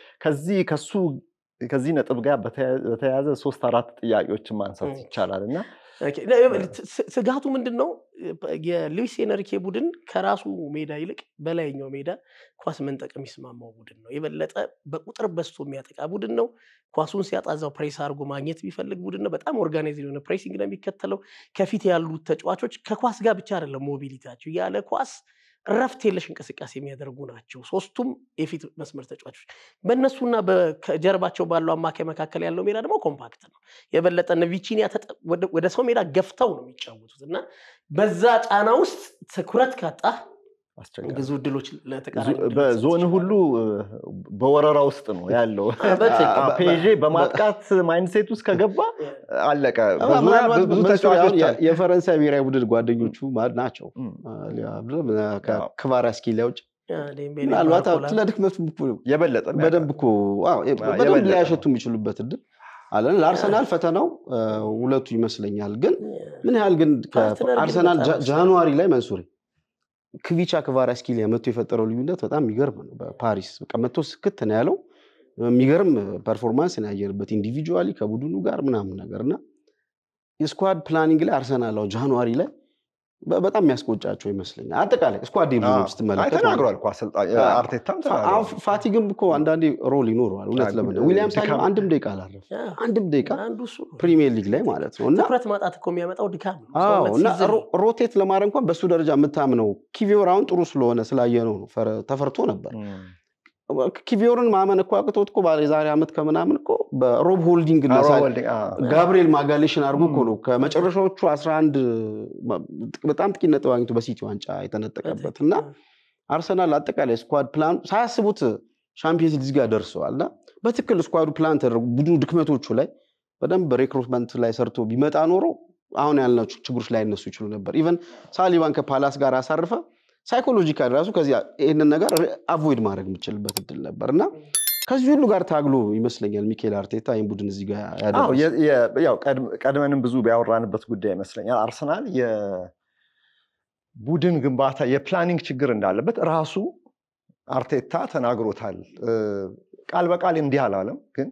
ከዚህ ነጥብ ጋር በተያያዘ 3-4 ጥያቄዎችን ማንሳት ይቻላል እና ስጋቱ ምንድን ነው? የሉዊስ ኤንሪኬ ቡድን ከራሱ ሜዳ ይልቅ በላይኛው ሜዳ ኳስ መንጠቅ የሚስማማው ቡድን ነው። የበለጠ በቁጥር በዝቶ የሚያጠቃ ቡድን ነው። ኳሱን ሲያጣ እዛው ፕሬስ አድርጎ ማግኘት የሚፈልግ ቡድን ነው። በጣም organized የሆነ pressing ነው የሚከተለው። ከፊት ያሉት ተጫዋቾች ከኳስ ጋር ብቻ አይደለም mobility ያቸው፣ ያለ ኳስ እረፍት የለሽ እንቅስቃሴ የሚያደርጉ ናቸው። ሶስቱም የፊት መስመር ተጫዋቾች በእነሱና ከጀርባቸው ባለው አማካይ መካከል ያለው ሜዳ ደግሞ compact ነው። የበለጠ እነ ቪቲኛ ወደ ሰው ሜዳ ገፍተው ነው የሚጫወቱት እና በዛ ጫና ውስጥ ትኩረት ካጣህ ብዙ እድሎች ለተቃራኒ በዞን ሁሉ በወረራ ውስጥ ነው ያለው። ፔዤ በማጥቃት mindset ውስጥ ከገባ አለቀ። ብዙ ተጫዋቾች የፈረንሳይ ብሔራዊ ቡድን ጓደኞቹ ናቸው። ክቫራስኬሊያ ውጭ ምናልባት ለድክመቱ የበለጠ በደንብ እኮ በደንብ ሊያሸቱ የሚችሉበት እድል አለን። ለአርሰናል ፈተናው ሁለቱ ይመስለኛል። ግን ምን ያህል ግን አርሰናል January ላይ መንሱሪ ክቪቻ ክቫራስኬሊያ መቶ የፈጠረው ልዩነት በጣም የሚገርም ነው። በፓሪስ በቃ መቶ ስክት ነው ያለው። የሚገርም performance ነው ያየንበት individually ከቡድኑ ጋር ምናምን ነገር እና የ squad planning ላይ አርሰናል January ላይ በጣም የሚያስቆጫቸው ይመስለኛል። አጠቃላይ squad depth ስትመለከት ተናግሯል እኮ አሰልጣኝ አርቴታም ተናግሯል። fatigue ም እኮ አንዳንዴ role ይኖረዋል። እውነት ለምን ዊሊያም ሳሊባ አንድም ደቂቃ አላረፈም፣ አንድም ደቂቃ ፕሪሚየር ሊግ ላይ ማለት ነው። እና ትኩረት ማጣት እኮ የሚያመጣው ድካም ነው። አዎ እና rotate ለማድረግ እንኳን በሱ ደረጃ የምታምነው ኪቪዮር አሁን ጥሩ ስለሆነ ስላየነው ነው ተፈርቶ ነበር። ኪቪዮርን ማመን እኮ አቅቶት እኮ የዛሬ ዓመት ከምናምን እኮ በሮብ ሆልዲንግ እና ጋብሪኤል ማጋሌሽን አድርጎ እኮ ነው ከመጨረሻዎቹ 11 በጣም ጥቂት ነጥብ አግኝቶ በሲቲ ዋንጫ የተነጠቀበት እና አርሰናል አጠቃላይ squad plan ሳያስቡት ሻምፒየንስ ሊግ ጋር ደርሰዋል። እና በትክክል squad ኡ plan ተደርጎ ቡድኑ ድክመቶቹ ላይ በደንብ recruitment ላይ ሰርቶ ቢመጣ ኖሮ አሁን ያልናቸው ችግሮች ላይ እነሱ ይችሉ ነበር። even ሳሊባን ከፓላስ ጋር አሳርፈ psychological ራሱ ከዚህ ይህንን ነገር avoid ማድረግ የምችልበት እድል ነበር እና ከዚህ ሁሉ ጋር ታግሎ ይመስለኛል ሚኬል አርቴታ ይህን ቡድን እዚህ ጋር ያደረሰው። ያው ቀድመንም ብዙ ያወራንበት ጉዳይ ይመስለኛል። አርሰናል የቡድን ግንባታ የ planning ችግር እንዳለበት ራሱ አርቴታ ተናግሮታል። ቃል በቃል እንዲህ አላለም፣ ግን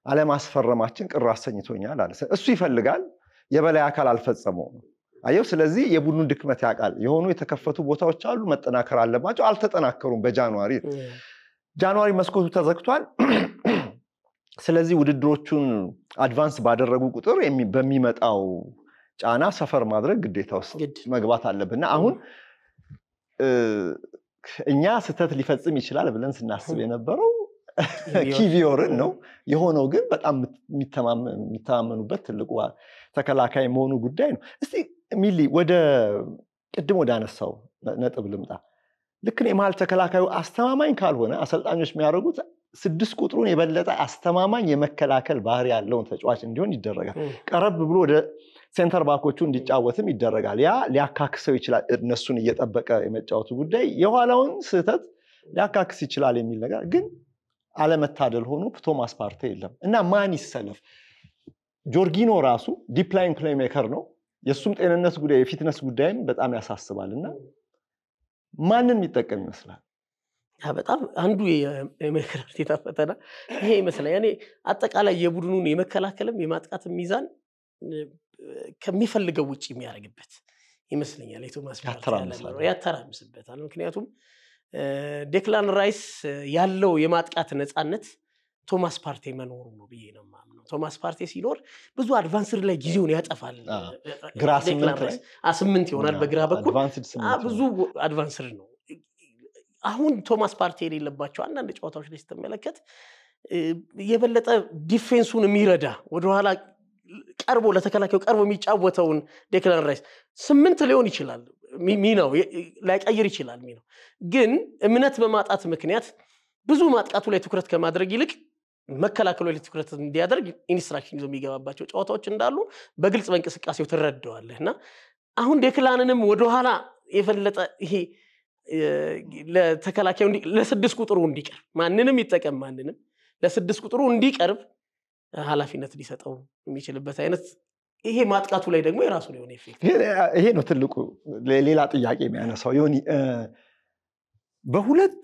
አለማስፈረማችን ቅር አሰኝቶኛል አለ። እሱ ይፈልጋል፣ የበላይ አካል አልፈጸመውም። አየው። ስለዚህ የቡድኑን ድክመት ያውቃል። የሆኑ የተከፈቱ ቦታዎች አሉ፣ መጠናከር አለባቸው። አልተጠናከሩም። በ January መስኮቱ ተዘግቷል። ስለዚህ ውድድሮቹን advance ባደረጉ ቁጥር በሚመጣው ጫና ሰፈር ማድረግ ግዴታ ውስጥ መግባት አለብን። አሁን እኛ ስህተት ሊፈጽም ይችላል ብለን ስናስብ የነበረው ኪቪዮርን ነው የሆነው፣ ግን በጣም የሚተማመኑበት ትልቁ ተከላካይ መሆኑ ጉዳይ ነው። እስቲ ሚሊ ወደ ቅድም ወደ አነሳው ነጥብ ልምጣ። ልክ የመሀል ተከላካዩ አስተማማኝ ካልሆነ አሰልጣኞች የሚያደርጉት 6 ቁጥሩን የበለጠ አስተማማኝ የመከላከል ባህሪ ያለውን ተጫዋች እንዲሆን ይደረጋል። ቀረብ ብሎ ወደ center back ኦቹ እንዲጫወትም ይደረጋል። ያ ሊያካክሰው ይችላል። እነሱን እየጠበቀ የመጫወቱ ጉዳይ የኋላውን ስህተት ሊያካክስ ይችላል የሚል ነገር ግን አለመታደል ሆኖ ቶማስ ፓርቴ የለም እና ማን ይሰለፍ? ጆርጊኖ ራሱ deep-lying playmaker ነው። የእሱም ጤንነት ጉዳይ የ fitness ጉዳይም በጣም ያሳስባል እና ማንን የሚጠቀም ይመስላል? በጣም አንዱ የሚኬል አርቴታ ፈተና ይሄ ይመስላል። እኔ አጠቃላይ የቡድኑን የመከላከልም የማጥቃትም ሚዛን ከሚፈልገው ውጭ የሚያደርግበት ይመስለኛል። የቶማስ ፓርቴ ያተራምስበታል። ምክንያቱም ዴክላን ራይስ ያለው የማጥቃት ነፃነት ቶማስ ፓርቴ መኖሩ ነው ብዬ ነው የማምነው። ቶማስ ፓርቴ ሲኖር ብዙ advanced ላይ ጊዜውን ያጠፋል። ግራ 8 ይሆናል በግራ በኩል ብዙ advanced ነው። አሁን ቶማስ ፓርቴ የሌለባቸው አንዳንድ ጨዋታዎች ላይ ስትመለከት የበለጠ defense ኡን የሚረዳ ወደኋላ ቀርቦ ለተከላካዩ ቀርቦ የሚጫወተውን ዴክላን ራይስ 8 ሊሆን ይችላል ሚናው ላይቀይር ይችላል ሚናው፣ ግን እምነት በማጣት ምክንያት ብዙ ማጥቃቱ ላይ ትኩረት ከማድረግ ይልቅ መከላከሉ ላይ ትኩረት እንዲያደርግ instruction ይዞ የሚገባባቸው ጨዋታዎች እንዳሉ በግልጽ በእንቅስቃሴው ትረዳዋለህ። እና አሁን ዴክላንንም ወደኋላ የፈለጠ ይሄ ለተከላካዩ ለ6 ቁጥሩ እንዲቀርብ ማንንም ይጠቀም ማንንም ለ6 ቁጥሩ እንዲቀርብ ኃላፊነት ሊሰጠው የሚችልበት አይነት ይሄ ማጥቃቱ ላይ ደግሞ የራሱ የሆነ effect ይሄ ነው ትልቁ ሌላ ጥያቄ የሚያነሳው። ዮኒ፣ በሁለት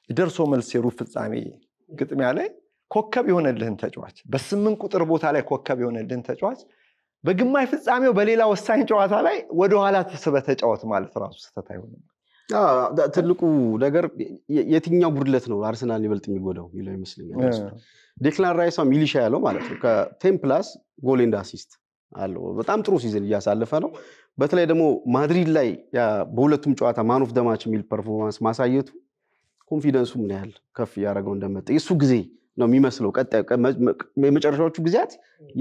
ደርሶ መልስ የሩብ ፍጻሜ ግጥሚያ ላይ ኮከብ የሆነልህን ተጫዋች በ8 ቁጥር ቦታ ላይ ኮከብ የሆነልህን ተጫዋች በግማሽ ፍጻሜው በሌላ ወሳኝ ጨዋታ ላይ ወደኋላ ተስበህ ተጫወት ማለት ራሱ ስህተት አይሆንም? ትልቁ ነገር የትኛው ጉድለት ነው አርሰናል ይበልጥ የሚጎዳው የሚለው ይመስለኛል። ዴክላን ራይስ ሚሊሻ ያለው ማለት ነው ከ10 plus goal and assist አለው። በጣም ጥሩ season እያሳለፈ ነው። በተለይ ደግሞ ማድሪድ ላይ በሁለቱም ጨዋታ man of the match የሚል performance ማሳየቱ confidence ኡ ምን ያህል ከፍ እያደረገው እንደመጣ የሱ ጊዜ ነው የሚመስለው። የመጨረሻዎቹ ጊዜያት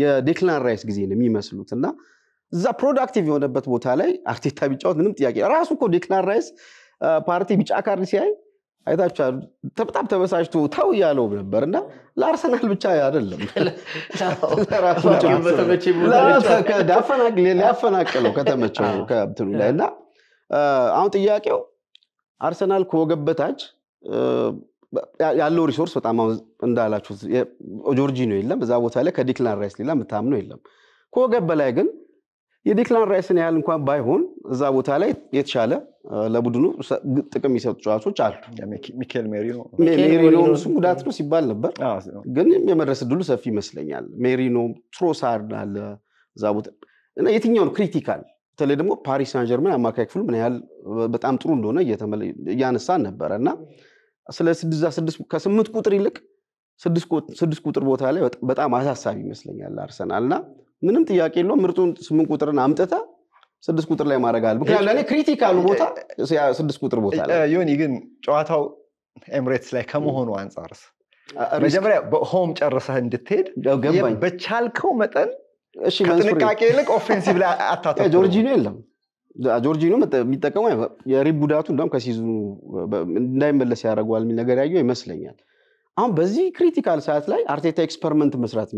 የዴክላን ራይስ ጊዜ ነው የሚመስሉት እና እዛ productive የሆነበት ቦታ ላይ አርቴታ ቢጫወት ምንም ጥያቄ ራሱ እኮ ዴክላን ራይስ ፓርቲ ቢጫ ካርድ ሲያይ አይታችኋል፣ በጣም ተበሳጭቶ ተው እያለው ነበር። እና ለአርሰናል ብቻ አይደለም ሊያፈናቅለው ከተመቸው ከእንትኑ ላይ እና አሁን ጥያቄው አርሰናል ከወገብ በታች ያለው resource በጣም እንዳላችሁት ጆርጂኖ የለም እዛ ቦታ ላይ ከዴክላን ራይስ ሌላ የምታምነው የለም። ከወገብ በላይ ግን የዴክላን ራይስን ያህል እንኳን ባይሆን እዛ ቦታ ላይ የተሻለ ለቡድኑ ጥቅም የሚሰጡ ተጫዋቾች አሉ። ሚኬል ሜሪኖ እሱ ጉዳት ነው ሲባል ነበር፣ ግን የመድረስ እድሉ ሰፊ ይመስለኛል። ሜሪኖ፣ ትሮሳርድ አለ እዛ ቦታ እና የትኛው ነው critical? በተለይ ደግሞ ፓሪስ ሳን ጀርመን አማካይ ክፍሉ ምን ያህል በጣም ጥሩ እንደሆነ እያነሳን ነበረ እና ስለ 6 ከ8 ቁጥር ይልቅ 6 ቁጥር ቦታ ላይ በጣም አሳሳቢ ይመስለኛል አርሰናል እና ምንም ጥያቄ የለውም ምርጡን 8 ቁጥርን አምጥተህ 6 ቁጥር ላይ ማድረግ አለ። ምክንያቱም ለእኔ critical ኡ ቦታ 6 ቁጥር ቦታ ላይ ዮኒ፣ ግን ጨዋታው ኤምሬትስ ላይ ከመሆኑ አንጻርስ መጀመሪያ በ home ጨርሰህ እንድትሄድ በቻልከው መጠን ከጥንቃቄ ይልቅ offensive ላይ አታተኩር። ጆርጂኖ የለም፣ ጆርጂኖ የሚጠቀመው የ rib ጉዳቱ እንደውም ከ season ኡ እንዳይመለስ ያደርገዋል የሚል ነገር ያየው ይመስለኛል። አሁን በዚህ critical ሰዓት ላይ አርቴታ experiment መስራት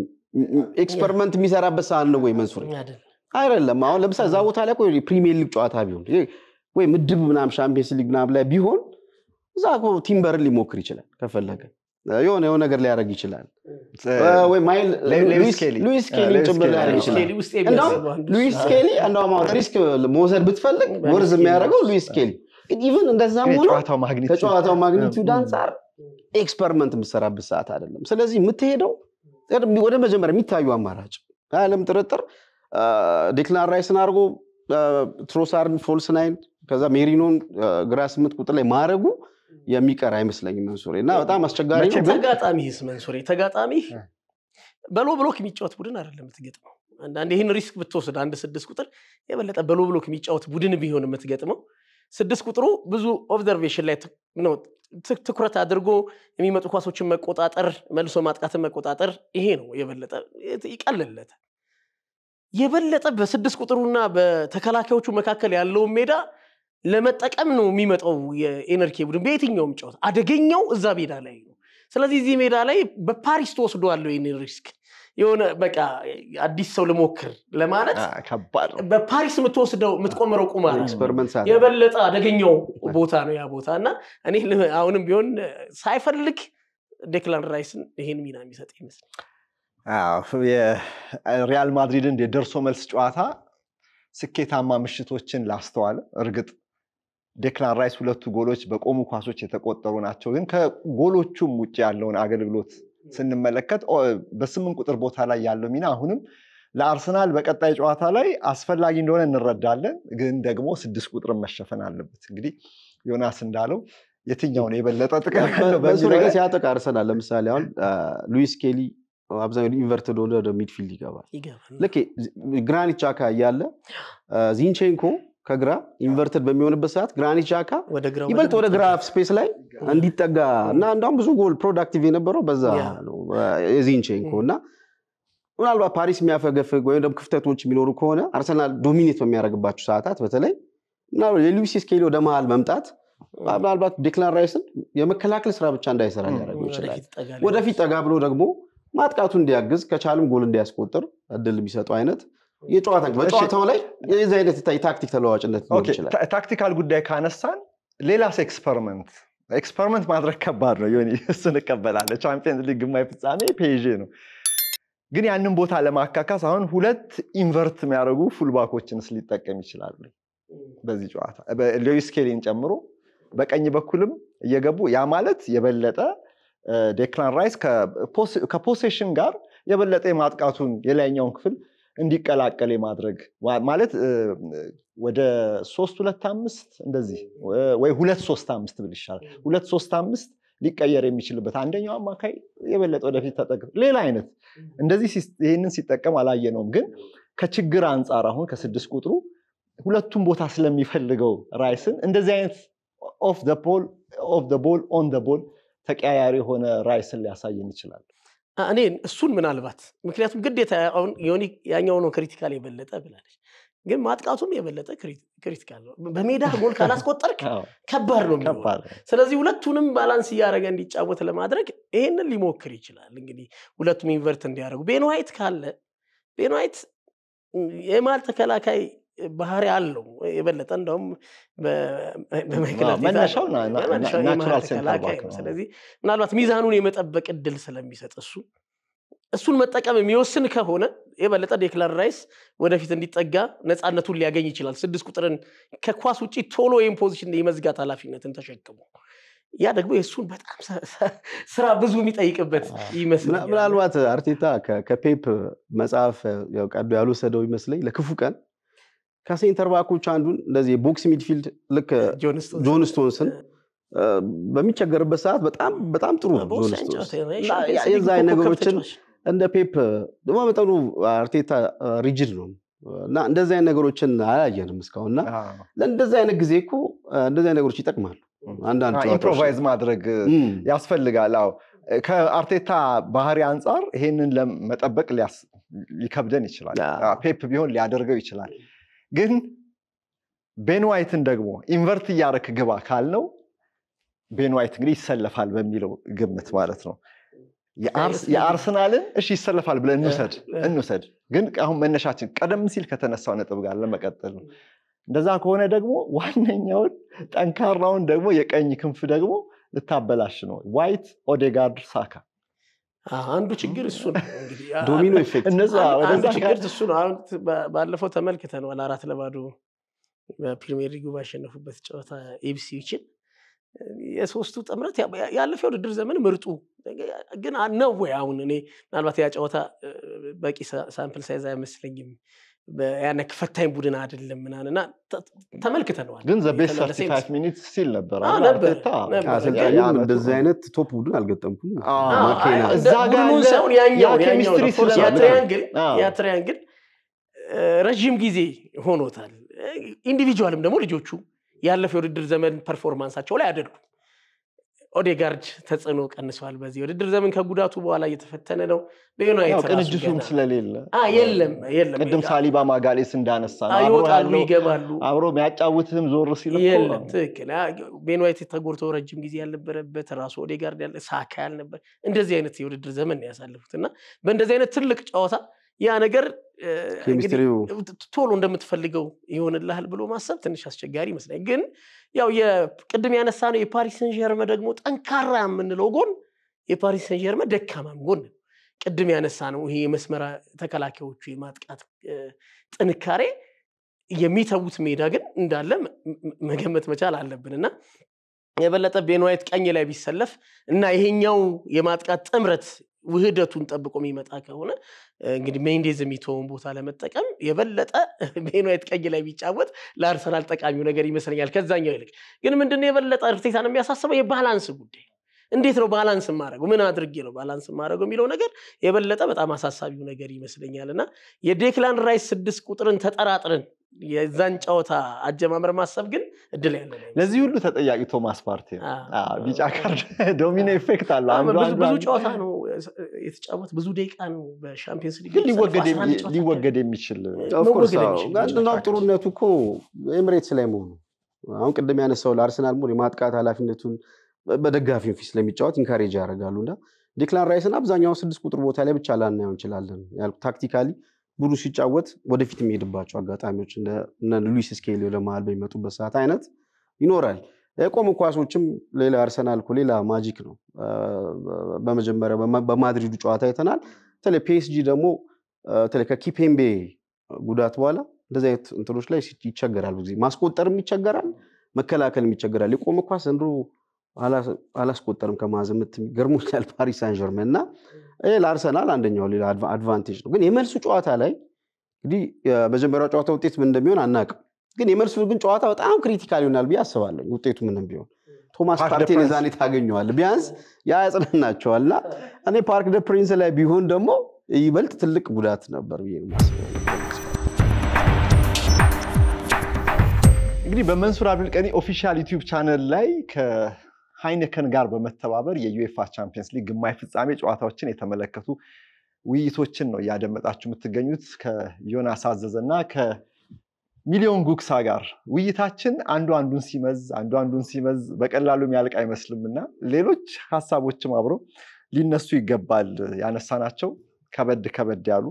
experiment የሚሰራበት ሰዓት ነው ወይ መንሱር? አይደለም። አሁን ለምሳሌ እዛ ቦታ ላይ ፕሪሚየር ሊግ ጨዋታ ቢሆን ወይ ምድብ ምናምን ሻምፒየንስ ሊግ ምናምን ላይ ቢሆን እዛ ቲምበርን ሊሞክር ይችላል፣ ከፈለገ የሆነ የሆነ ነገር ሊያደርግ ይችላል። ወይ ማይል ሉዊስ ስኬሊ ጭምር ሊያደርግ ይችላል። እንደውም ሉዊስ ስኬሊ እንደውም አሁን risk መውሰድ ብትፈልግ worth የሚያደርገው ሉዊስ ስኬሊ even እንደዛም ሆኖ ከጨዋታው magnitude አንጻር experiment የምትሰራበት ሰዓት አይደለም። ስለዚህ የምትሄደው ወደ መጀመሪያ የሚታዩ አማራጭ ያለም ጥርጥር ዴክላን ራይስን አድርጎ ትሮሳርን false nine ከዛ ሜሪኖን ግራ 8 ቁጥር ላይ ማድረጉ የሚቀር አይመስለኝም መንሱሬ፣ እና በጣም አስቸጋሪ ነው። ተጋጣሚህስ መንሱሬ፣ ተጋጣሚህ በ low block የሚጫወት ቡድን አይደለም የምትገጥመው። አንዳንድ ይህን risk ብትወስድ አንድ 6 ቁጥር የበለጠ በ low block የሚጫወት ቡድን ቢሆን የምትገጥመው 6 ቁጥሩ ብዙ observation ላይ ነው ትኩረት አድርጎ የሚመጡ ኳሶችን መቆጣጠር፣ መልሶ ማጥቃትን መቆጣጠር ይሄ ነው የበለጠ ይቀልለታል። የበለጠ በ6 ቁጥሩና በተከላካዮቹ መካከል ያለውን ሜዳ ለመጠቀም ነው የሚመጣው የኤነርኬ ቡድን በየትኛውም ጨዋታ አደገኛው እዛ ሜዳ ላይ ነው። ስለዚህ እዚህ ሜዳ ላይ በፓሪስ ተወስዷል ይህንን risk የሆነ በቃ አዲስ ሰው ልሞክር ለማለት በፓሪስ የምትወስደው የምትቆምረው ቁማር የበለጠ አደገኛው ቦታ ነው ያ ቦታ እና እኔ አሁንም ቢሆን ሳይፈልግ ዴክላን ራይስን ይሄን ሚና የሚሰጥ ይመስላል። የሪያል ማድሪድን የደርሶ መልስ ጨዋታ ስኬታማ ምሽቶችን ላስተዋለ እርግጥ ዴክላን ራይስ ሁለቱ ጎሎች በቆሙ ኳሶች የተቆጠሩ ናቸው። ግን ከጎሎቹም ውጭ ያለውን አገልግሎት ስንመለከት በ8 ቁጥር ቦታ ላይ ያለው ሚና አሁንም ለአርሰናል በቀጣይ ጨዋታ ላይ አስፈላጊ እንደሆነ እንረዳለን። ግን ደግሞ 6 ቁጥርን መሸፈን አለበት። እንግዲህ ዮናስ እንዳለው የትኛው ነው የበለጠ ጥቅም ያለው በሱ ነገር ሲያጠቃ አርሰናል ለምሳሌ አሁን ሉዊስ ኬሊ አብዛኛው inverted ሆነ ወደ midfield ይገባል። ልክ ግራኒት ጃካ እያለ ዚንቼንኮ ከግራ inverted በሚሆንበት ሰዓት ግራኒት ጃካ ይበልጥ ወደ ግራ space ላይ እንዲጠጋ እና እንዳውም ብዙ ጎል productive የነበረው በዛ ነው የዚንቼንኮ። እና ምናልባት ፓሪስ የሚያፈገፍግ ወይም ደግሞ ክፍተቶች የሚኖሩ ከሆነ አርሰናል dominate በሚያደርግባቸው ሰዓታት በተለይ ምናልባት የሉዊስ ስኬሊ ወደ መሀል መምጣት ምናልባት ዴክላን ራይስን የመከላከል ስራ ብቻ እንዳይሰራ ሊያደርገው ይችላል። ወደፊት ጠጋ ብሎ ደግሞ ማጥቃቱ እንዲያግዝ ከቻልም ጎል እንዲያስቆጥር እድል የሚሰጠው አይነት የጨዋታ በጨዋታው ላይ የዚህ አይነት የታክቲክ ተለዋዋጭነት ሊኖር ይችላል። tactical ጉዳይ ካነሳን ሌላስ experiment ማድረግ ከባድ ነው። ዮኒ እሱን እቀበላለሁ። ቻምፒየንስ ሊግ ግማሽ ፍጻሜ ፔዤ ነው። ግን ያንን ቦታ ለማካካስ አሁን ሁለት invert የሚያደርጉ fullback ኦችንስ ሊጠቀም ይችላል በዚህ ጨዋታ ሉዊስ ኬሊን ጨምሮ በቀኝ በኩልም እየገቡ ያ ማለት የበለጠ ዴክላን ራይስ ከ possession ጋር የበለጠ የማጥቃቱን የላይኛውን ክፍል እንዲቀላቀል የማድረግ ማለት ወደ 3-2-5 እንደዚህ ወይ 2-3-5 ብል ይሻላል። 2-3-5 ሊቀየር የሚችልበት አንደኛው አማካይ የበለጠ ወደፊት ተጠቅም ሌላ አይነት እንደዚህ ይህንን ሲጠቀም አላየነውም። ግን ከችግር አንጻር አሁን ከ6 ቁጥሩ ሁለቱም ቦታ ስለሚፈልገው ራይስን እንደዚህ አይነት off the ball on the ball ተቀያያሪ የሆነ ራይስን ሊያሳየን ይችላል። እኔ እሱን ምናልባት ምክንያቱም ግዴታ አሁን ዮኒ ያኛው ነው critical የበለጠ ብላለች፣ ግን ማጥቃቱም የበለጠ critical ነው። በሜዳ ጎል ካላስቆጠርክ ከባድ ነው የሚሆነው። ስለዚህ ሁለቱንም balance እያደረገ እንዲጫወት ለማድረግ ይሄንን ሊሞክር ይችላል። እንግዲህ ሁለቱም invert እንዲያደርጉ ቤን ዋይት ካለ ቤን ዋይት የመሃል ተከላካይ ባህሪ አለው የበለጠ እንደውም በማይክል መነሻው natural center back ነው። ስለዚህ ምናልባት ሚዛኑን የመጠበቅ እድል ስለሚሰጥ እሱን መጠቀም የሚወስን ከሆነ የበለጠ ዴክላን ራይስ ወደፊት እንዲጠጋ ነፃነቱን ሊያገኝ ይችላል። 6 ቁጥርን ከኳስ ውጪ ቶሎ ወይም position የመዝጋት ኃላፊነትን ተሸክሞ ያ ደግሞ የእሱን በጣም ስራ ብዙ የሚጠይቅበት ይመስላል። ምናልባት አርቴታ ከፔፕ መጽሐፍ ቀዶ ያልወሰደው ይመስለኝ ለክፉ ቀን ከ center back ኦች አንዱን እንደዚህ box midfield ልክ ጆን ስቶንስን በሚቸገርበት ሰዓት በጣም በጣም ጥሩ ነው ጆን ስቶንስ። የዛ አይነት ነገሮችን እንደ ፔፕ ደግሞ መጠኑ አርቴታ rigid ነው እና እንደዚህ አይነት ነገሮችን አላየንም እስካሁን። እና ለእንደዚህ አይነት ጊዜ እኮ እንደዚህ አይነት ነገሮች ይጠቅማሉ። አንዳንድ improvise ማድረግ ያስፈልጋል። አዎ ከአርቴታ ባህሪ አንጻር ይሄንን ለመጠበቅ ሊከብደን ይችላል። ፔፕ ቢሆን ሊያደርገው ይችላል። ግን ቤን ዋይትን ደግሞ invert እያረክ ግባ ካልነው ቤን ዋይት እንግዲህ ይሰለፋል በሚለው ግምት ማለት ነው። የአርሰናልን እሺ ይሰለፋል ብለን እንውሰድ፣ ግን አሁን መነሻችን ቀደም ሲል ከተነሳው ነጥብ ጋር ለመቀጠል ነው። እንደዛ ከሆነ ደግሞ ዋነኛውን ጠንካራውን ደግሞ የቀኝ ክንፍ ደግሞ ልታበላሽ ነው። ዋይት፣ ኦዴጋርድ፣ ሳካ አንዱ ችግር እሱ ነው። እንግዲህ domino effect እነዛ አንዱ ችግር እሱ ነው። አሁን ባለፈው ተመልክተነዋል። 4-0 በፕሪሚየር ሊጉ ባሸነፉበት ጨዋታ ኢፕስዊችን የሶስቱ ጥምረት ያለፈው የውድድር ዘመን ምርጡ ግን ነው ወይ? አሁን እኔ ምናልባት ያ ጨዋታ በቂ sample size አይመስለኝም። ያን ፈታኝ ቡድን አይደለም ምናምን እና ተመልክተነዋል። ግን the best 35 minutes ሲል ነበር ነበር። አሰልጣኙም እንደዚህ አይነት top ቡድን አልገጠምኩም። እዛ ጋር ቡድኑን ሳይሆን ያኛው ኬሚስትሪ ያ triangle ረዥም ጊዜ ሆኖታል። individual ም ደግሞ ልጆቹ ያለፈው የውድድር ዘመን performance ኣቸው ላይ አይደሉም። ኦዴጋርድ ተጽዕኖ ቀንሷል። በዚህ የውድድር ዘመን ከጉዳቱ በኋላ እየተፈተነ ነው። ቅንጅቱም ስለሌለ የለም የለም። ቅድም ሳሊባ ማጋሌስ እንዳነሳ ነው ይወጣሉ ይገባሉ። አብሮ የሚያጫውትህም ዞር ሲል የለም። ትክክል። ቤን ዋይት ተጎድቶ ረጅም ጊዜ ያልነበረበት ራሱ ኦዴጋርድ ያለ ሳካ ያልነበር እንደዚህ አይነት የውድድር ዘመን ነው ያሳለፉት እና በእንደዚህ አይነት ትልቅ ጨዋታ ያ ነገር ቶሎ እንደምትፈልገው ይሆንልሃል ብሎ ማሰብ ትንሽ አስቸጋሪ ይመስላል። ግን ያው የቅድም ያነሳ ነው የፓሪስ ሰን ዠርመን ደግሞ ጠንካራ የምንለው ጎን የፓሪስ ሰን ዠርመን ደካማም ጎን ነው። ቅድም ያነሳ ነው ይሄ የመስመር ተከላካዮቹ የማጥቃት ጥንካሬ የሚተዉት ሜዳ ግን እንዳለ መገመት መቻል አለብን እና የበለጠ ቤን ዋይት ቀኝ ላይ ቢሰለፍ እና ይሄኛው የማጥቃት ጥምረት ውህደቱን ጠብቆ የሚመጣ ከሆነ እንግዲህ ሜንዴዝ የሚተውን ቦታ ለመጠቀም የበለጠ ቤን ዋይት ቀኝ ላይ ቢጫወት ለአርሰናል ጠቃሚው ነገር ይመስለኛል ከዛኛው ይልቅ። ግን ምንድነው የበለጠ አርቴታን የሚያሳስበው የ balance ጉዳይ። እንዴት ነው balance የማደርገው? ምን አድርጌ ነው balance የማደርገው የሚለው ነገር የበለጠ በጣም አሳሳቢው ነገር ይመስለኛል። እና የዴክላን ራይስ 6 ቁጥርን ተጠራጥረን የዛን ጨዋታ አጀማመር ማሰብ ግን እድል ያለ ነው። ለዚህ ሁሉ ተጠያቂ ቶማስ ፓርቴ ነው። ቢጫ ካርድ domino effect አለው። ብዙ ጨዋታ ነው የተጫወተ፣ ብዙ ደቂቃ ነው በሻምፒየንስ ሊግ ግን ሊወገድ የሚችል ጥሩነቱ እኮ ኤምሬትስ ላይ መሆኑ አሁን ቅድም ያነሳው ለአርሰናል more የማጥቃት ኃላፊነቱን በደጋፊው ፊት ስለሚጫወት encourage ያደርጋሉ እና ዴክላን ራይስን አብዛኛው 6 ቁጥር ቦታ ላይ ብቻ ላናየው እንችላለን። ያልኩት tactically ቡድኑ ሲጫወት ወደፊት የሚሄድባቸው አጋጣሚዎች እንደ ሉዊስ ስኬሊ ወደ መሀል በሚመጡበት ሰዓት አይነት ይኖራል። የቆሙ ኳሶችም ሌላ አርሰናል እኮ ሌላ magic ነው። በመጀመሪያው በማድሪዱ ጨዋታ አይተናል። በተለይ ፒኤስጂ ደግሞ በተለይ ከኪፔምቤ ጉዳት በኋላ እንደዚህ አይነት እንትኖች ላይ ይቸገራል። ብዙ ጊዜ ማስቆጠርም ይቸገራል፣ መከላከልም ይቸገራል። የቆመ ኳስ ዘንድሮ አላስቆጠርም ከማዕዘን ምት ገርሞኛል ፓሪስ ሳን ዠርመን እና ይሄ ለአርሰናል አንደኛው ሌላ advantage ነው። ግን የመልሱ ጨዋታ ላይ እንግዲህ የመጀመሪያው ጨዋታ ውጤት ምን እንደሚሆን አናውቅም። ግን የመልሱ ግን ጨዋታ በጣም critical ይሆናል ብዬ አስባለሁ። ውጤቱ ምንም ቢሆን ቶማስ ፓርቴን የዛኔ ታገኘዋለህ፣ ቢያንስ ያ ያጽናናቸዋልና እኔ ፓርክ ደ ፕሪንስ ላይ ቢሆን ደግሞ ይበልጥ ትልቅ ጉዳት ነበር ብዬ ነው የማስበው። እንግዲህ በመንሱር አብዱልቀኒ official ዩቲዩብ ቻናል ላይ ከሃይነከን ጋር በመተባበር የዩኤፋ ቻምፒየንስ ሊግ ግማሽ ፍጻሜ ጨዋታዎችን የተመለከቱ ውይይቶችን ነው እያደመጣችሁ የምትገኙት ከዮናስ አዘዘና ከሚሊዮን ጉግሳ ጋር። ውይይታችን አንዱ አንዱን ሲመዝ አንዱ አንዱን ሲመዝ በቀላሉ የሚያልቅ አይመስልም እና ሌሎች ሀሳቦችም አብረው ሊነሱ ይገባል። ያነሳናቸው ከበድ ከበድ ያሉ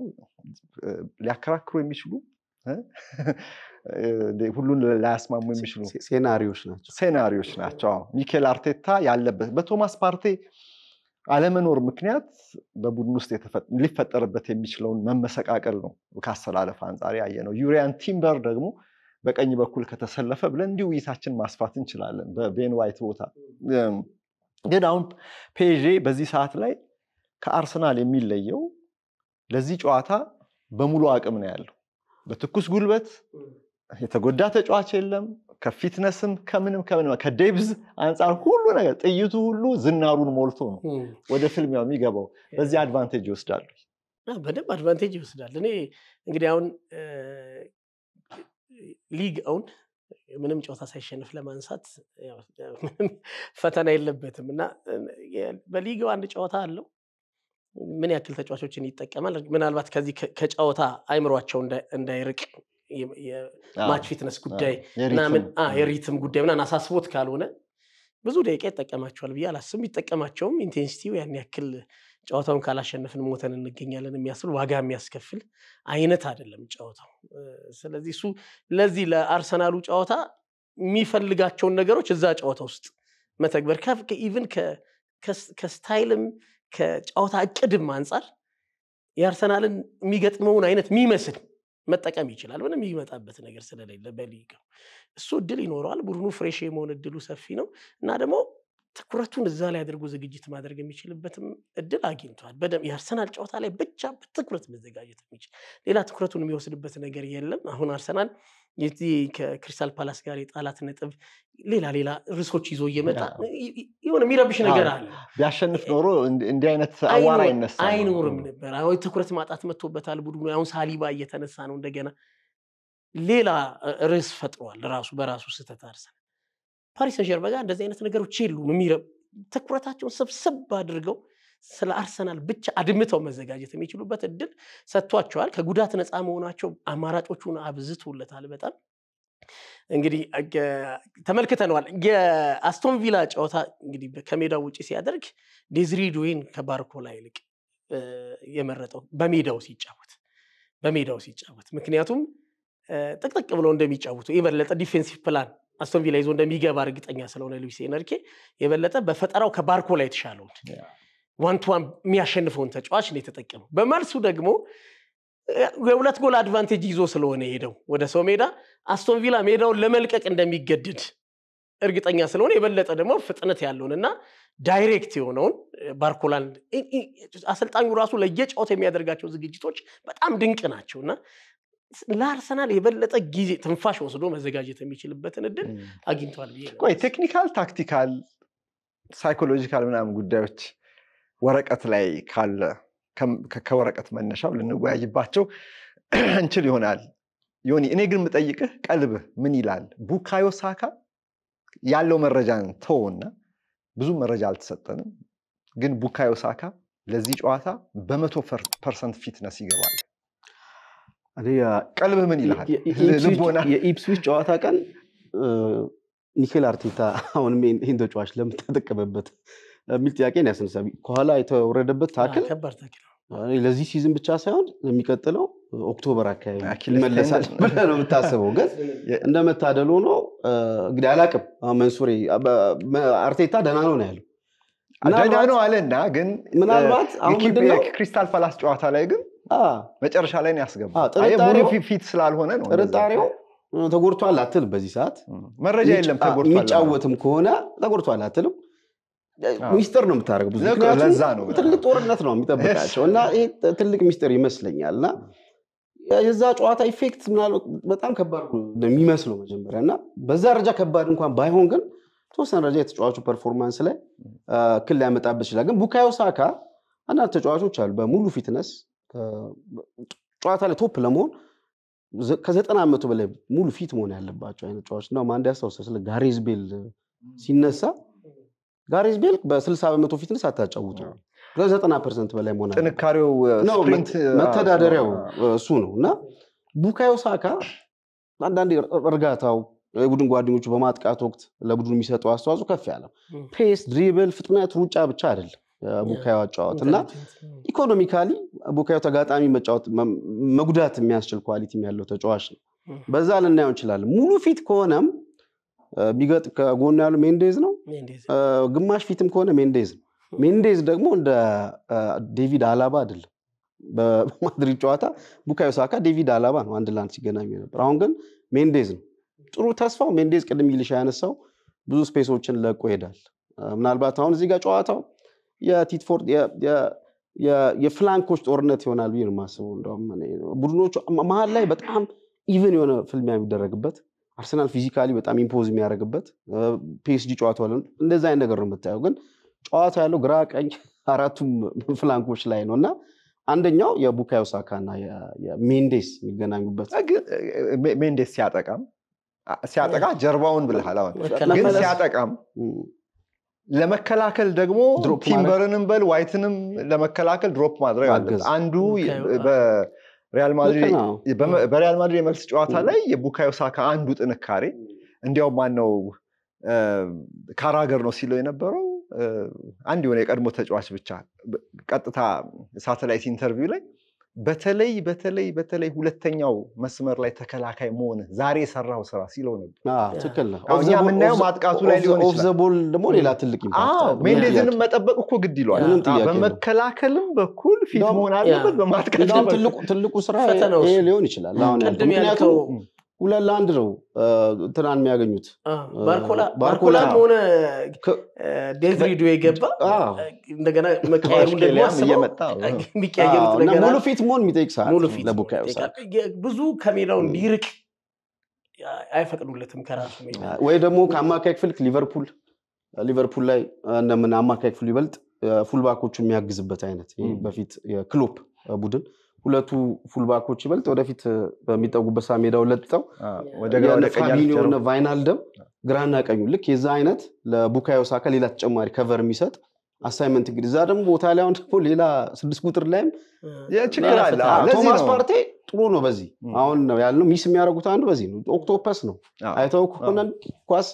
ሊያከራክሩ የሚችሉ ሁሉን ላያስማሙ የሚችሉ scenario ዎች ናቸው scenario ዎች ናቸው። ሚኬል አርቴታ ያለበት በቶማስ ፓርቴ አለመኖር ምክንያት በቡድን ውስጥ ሊፈጠርበት የሚችለውን መመሰቃቀል ነው ካሰላለፍ አንጻር ያየነው። ዩሪያን ቲምበር ደግሞ በቀኝ በኩል ከተሰለፈ ብለን እንዲሁ ውይይታችን ማስፋት እንችላለን በቤን ዋይት ቦታ። ግን አሁን ፔዤ በዚህ ሰዓት ላይ ከአርሰናል የሚለየው ለዚህ ጨዋታ በሙሉ አቅም ነው ያለው። በትኩስ ጉልበት የተጎዳ ተጫዋች የለም። ከ fitness ም ከምንም ከምንም ከ depth አንጻር ሁሉ ነገር ጥይቱ ሁሉ ዝናሩን ሞልቶ ነው ወደ ፍልሚያው የሚገባው። በዚህ advantage ይወስዳሉ፣ በደንብ advantage ይወስዳል። እኔ እንግዲህ አሁን ሊግ አሁን ምንም ጨዋታ ሳይሸንፍ ለማንሳት ምንም ፈተና የለበትም እና በሊግ አንድ ጨዋታ አለው ምን ያክል ተጫዋቾችን ይጠቀማል? ምናልባት ከዚህ ከጨዋታ አይምሯቸው እንዳይርቅ የ match fitness ጉዳይ ምናምን የ rhythm ጉዳይ ምናምን አሳስቦት ካልሆነ ብዙ ደቂቃ ይጠቀማቸዋል ብዬ አላስብም። ይጠቀማቸውም intensity ው ያን ያክል ጨዋታውን ካላሸነፍን ሞተን እንገኛለን የሚያስብል ዋጋ የሚያስከፍል አይነት አይደለም ጨዋታው። ስለዚህ እሱ ለዚህ ለአርሰናሉ ጨዋታ የሚፈልጋቸውን ነገሮች እዛ ጨዋታ ውስጥ መተግበር even ከ style ም ከጨዋታ እቅድም አንጻር የአርሰናልን የሚገጥመውን አይነት የሚመስል መጠቀም ይችላል። ምንም የሚመጣበት ነገር ስለሌለ በሊግ እሱ እድል ይኖረዋል። ቡድኑ fresh የመሆን እድሉ ሰፊ ነው እና ደግሞ ትኩረቱን እዛ ላይ አድርጎ ዝግጅት ማድረግ የሚችልበትም እድል አግኝቷል። በደንብ የአርሰናል ጨዋታ ላይ ብቻ በትኩረት መዘጋጀት የሚችል ሌላ ትኩረቱን የሚወስድበት ነገር የለም። አሁን አርሰናል የዚህ ከክሪስታል ፓላስ ጋር የጣላት ነጥብ ሌላ ሌላ ርዕሶች ይዞ እየመጣ የሆነ የሚረብሽ ነገር አለ። ቢያሸንፍ ኖሮ እንዲህ አይነት አዋራ አይነሳም አይኖርም ነበር። አሁን ትኩረት ማጣት መጥቶበታል ቡድኑ። አሁን ሳሊባ እየተነሳ ነው እንደገና ሌላ ርዕስ ፈጥሯል ራሱ በራሱ ስህተት አርሰናል። ፓሪስ ሰን ዠርመን ጋር እንደዚህ አይነት ነገሮች የሉም። ትኩረታቸውን ሰብሰብ አድርገው ስለ አርሰናል ብቻ አድምተው መዘጋጀት የሚችሉበት እድል ሰጥቷቸዋል። ከጉዳት ነፃ መሆናቸው አማራጮቹን አብዝቶለታል። በጣም እንግዲህ ተመልክተነዋል። የአስቶን ቪላ ጨዋታ እንግዲህ ከሜዳው ውጭ ሲያደርግ ዴዝሪ ዱዌን ከባርኮላ ይልቅ የመረጠው በሜዳው ሲጫወት ምክንያቱም ጥቅጥቅ ብለው እንደሚጫወቱ የበለጠ defensive plan አስቶን ቪላ ይዞ እንደሚገባ እርግጠኛ ስለሆነ ሉዊስ ኤንሪኬ የበለጠ በፈጠራው ከባርኮላ የተሻለውን one to one የሚያሸንፈውን ተጫዋች ነው የተጠቀመው። በመልሱ ደግሞ የ2 ጎል advantage ይዞ ስለሆነ ሄደው ወደ ሰው ሜዳ አስቶን ቪላ ሜዳውን ለመልቀቅ እንደሚገደድ እርግጠኛ ስለሆነ የበለጠ ደግሞ ፍጥነት ያለውንና direct የሆነውን ባርኮላን አሰልጣኙ ራሱ ለየጨዋታው የሚያደርጋቸው ዝግጅቶች በጣም ድንቅ ናቸውና ለአርሰናል የበለጠ ጊዜ ትንፋሽ ወስዶ መዘጋጀት የሚችልበትን እድል አግኝቷል ብዬ ነው። ቆይ technical፣ tactical፣ psychological ምናምን ጉዳዮች ወረቀት ላይ ካለ ከወረቀት መነሻው ልንወያይባቸው እንችል ይሆናል። ዮኒ፣ እኔ ግን የምጠይቅህ ቀልብህ ምን ይላል? ቡካዮ ሳካ ያለው መረጃን ተወውና ብዙ መረጃ አልተሰጠንም፣ ግን ቡካዮ ሳካ ለዚህ ጨዋታ በ100% fitness ይገባል። ቀልብህ ምን ይልሃል? ልቦና የኢፕስዊች ጨዋታ ቀን ሚኬል አርቴታ አሁንም ይህን ተጫዋች ለምን ተጠቀመበት የሚል ጥያቄ ነው ያስነሳል። ከኋላ የተወረደበት tackle ለዚህ season ብቻ ሳይሆን ለሚቀጥለው October አካባቢ ይመለሳል ብለህ ነው የምታስበው። ግን እንደመታደል ሆኖ እንግዲህ አላቅም። መንሱሬ አርቴታ ደህና ነው ነው ያለው፣ ደህና ነው አለና ግን ምናልባት አሁን ምንድነው ክሪስታል ፓላስ ጨዋታ ላይ ግን መጨረሻ ላይ ነው ያስገባው። ሙሉ fit ስላልሆነ ነው ጥርጣሬው። ተጎድቷል አትልም፣ በዚህ ሰዓት መረጃ የለም። ተጎድቷል የሚጫወትም ከሆነ ተጎድቷል አትልም። ሚስጥር ነው የምታደርገው። ብዙ ምክንያቱም ትልቅ ጦርነት ነው የሚጠብቃቸው እና ይሄ ትልቅ ሚስጥር ይመስለኛል። እና የዛ ጨዋታ effect ምናልባት በጣም ከባድ ነው የሚመስለው መጀመሪያ እና በዛ ደረጃ ከባድ እንኳን ባይሆን ግን ተወሰነ ደረጃ የተጫዋቹ performance ላይ እክል ሊያመጣበት ይችላል። ግን ቡካዮ ሳካ አንዳንድ ተጫዋቾች አሉ በሙሉ fitness ጨዋታ ላይ top ለመሆን ከ90% በላይ ሙሉ fit መሆን ያለባቸው አይነት ተጫዋች ነው። አንድ ያስታውሳል ስለ ጋሬዝ ቤል ሲነሳ ጋሬዝ ቤል በ60% fitness አታጫውቱ፣ ከ90% በላይ መሆን ጥንካሬው sprint መተዳደሪያው እሱ ነው። እና ቡካዮ ሳካ አንዳንድ እርጋታው የቡድን ጓደኞቹ በማጥቃት ወቅት ለቡድኑ የሚሰጠው አስተዋጽኦ ከፍ ያለ pace፣ dribble፣ ፍጥነት፣ ሩጫ ብቻ አይደለም ቡካዮ አጫዋት እና economically ቡካዮ ተጋጣሚ መጫወት መጉዳት የሚያስችል quality ያለው ተጫዋች ነው። በዛ ልናየው እንችላለን። ሙሉ fit ከሆነም ቢገጥ ከጎኑ ያለው ሜንዴዝ ነው። ግማሽ fit ም ከሆነ ሜንዴዝ ነው። ሜንዴዝ ደግሞ እንደ ዴቪድ አላባ አይደለም። በማድሪድ ጨዋታ ቡካዮ ሳካ ዴቪድ አላባ ነው አንድ ለአንድ ሲገናኙ ነበር። አሁን ግን ሜንዴዝ ነው። ጥሩ ተስፋው ሜንዴዝ ቅድም ይልሻ ያነሳው ብዙ space ኦችን ለቆ ይሄዳል። ምናልባት አሁን እዚህ ጋር ጨዋታው የቲትፎርድ የ flank ኦች ጦርነት ይሆናል ብዬ ነው የማስበው። እንደውም ቡድኖቹ መሀል ላይ በጣም even የሆነ ፍልሚያ የሚደረግበት አርሰናል physically በጣም impose የሚያደርግበት ፒኤስጂ ጨዋታው እንደዛ አይነት ነገር ነው የምታየው። ግን ጨዋታው ያለው ግራ ቀኝ አራቱም flank ኦች ላይ ነው እና አንደኛው የቡካዮ ሳካ እና የሜንዴስ የሚገናኙበት ሜንዴስ ሲያጠቃ ጀርባውን ብለሃል። አሁን ግን ሲያጠቃም ለመከላከል ደግሞ ቲምበርንም በል ዋይትንም ለመከላከል drop ማድረግ አለበት። አንዱ በሪያል ማድሪድ የመልስ ጨዋታ ላይ የቡካዮ ሳካ አንዱ ጥንካሬ እንዲያውም ማነው ካራገር ነው ሲለው የነበረው አንድ የሆነ የቀድሞ ተጫዋች ብቻ ቀጥታ ሳተላይት interview ላይ በተለይ በተለይ በተለይ ሁለተኛው መስመር ላይ ተከላካይ መሆን ዛሬ የሰራው ስራ ሲለው ነበር። ትክክል ነው። እኛ የምናየው ማጥቃቱ ላይ ሊሆን off ይችላል። the ball ደግሞ ሌላ ትልቅ impact አለው። ሜንዴዝንም መጠበቅ እኮ ግድ ይለዋል። ምንም ጥያቄ የለውም። በመከላከልም በኩል fit መሆን አለበት፣ በማጥቃት እንደውም ትልቁ ስራ ፈተናው ይሄ እሱ። ሊሆን ይችላል። አሁን ያልከው ቅድም ያልከው ምክንያቱም 2-1 ነው እንትናን የሚያገኙት ባርኮላ ባርኮላ ባርኮላም ሆነ ዴዚሬ ዱዌ የገባ እንደገና መቀየሩን ደግሞ ኬሊያም አስበው እየመጣ የሚቀያየሩት እና ነገር ሙሉ አለ። fit መሆን የሚጠይቅ ሰዓት ሙሉ fit ለቡካዮ ሳካ ብዙ ከሜዳው እንዲርቅ አይፈቅዱለትም ከራሱ ሜዳ። ወይ ደግሞ ከአማካይ ክፍል ሊቨርፑል ላይ እንደምን አማካይ ክፍሉ ይበልጥ fullback ኦቹ የሚያግዝበት አይነት ይሄ በፊት የክሎፕ ቡድን ሁለቱ fullback ኦች ይበልጥ ወደፊት በሚጠጉበት ሰዓት ሜዳውን ለጥጠው ወደ ግራ ወደ ቀኝ ፋቢኒዮ እና ቫይናልደም ግራና ቀኙ ልክ የዛ አይነት ለቡካዮ ሳካ ሌላ ተጨማሪ cover የሚሰጥ assignment እንግዲህ እዛ ደግሞ ቦታ ላይ አሁን ደግሞ ሌላ 6 ቁጥር ላይም ችግር አለ። ለዚህ ቶማስ ነው ፓርቴ ጥሩ ነው። በዚህ አሁን ነው ያልነው miss የሚያደርጉት አንዱ በዚህ ነው። octopus ነው አይተው ከሆነ ኳስ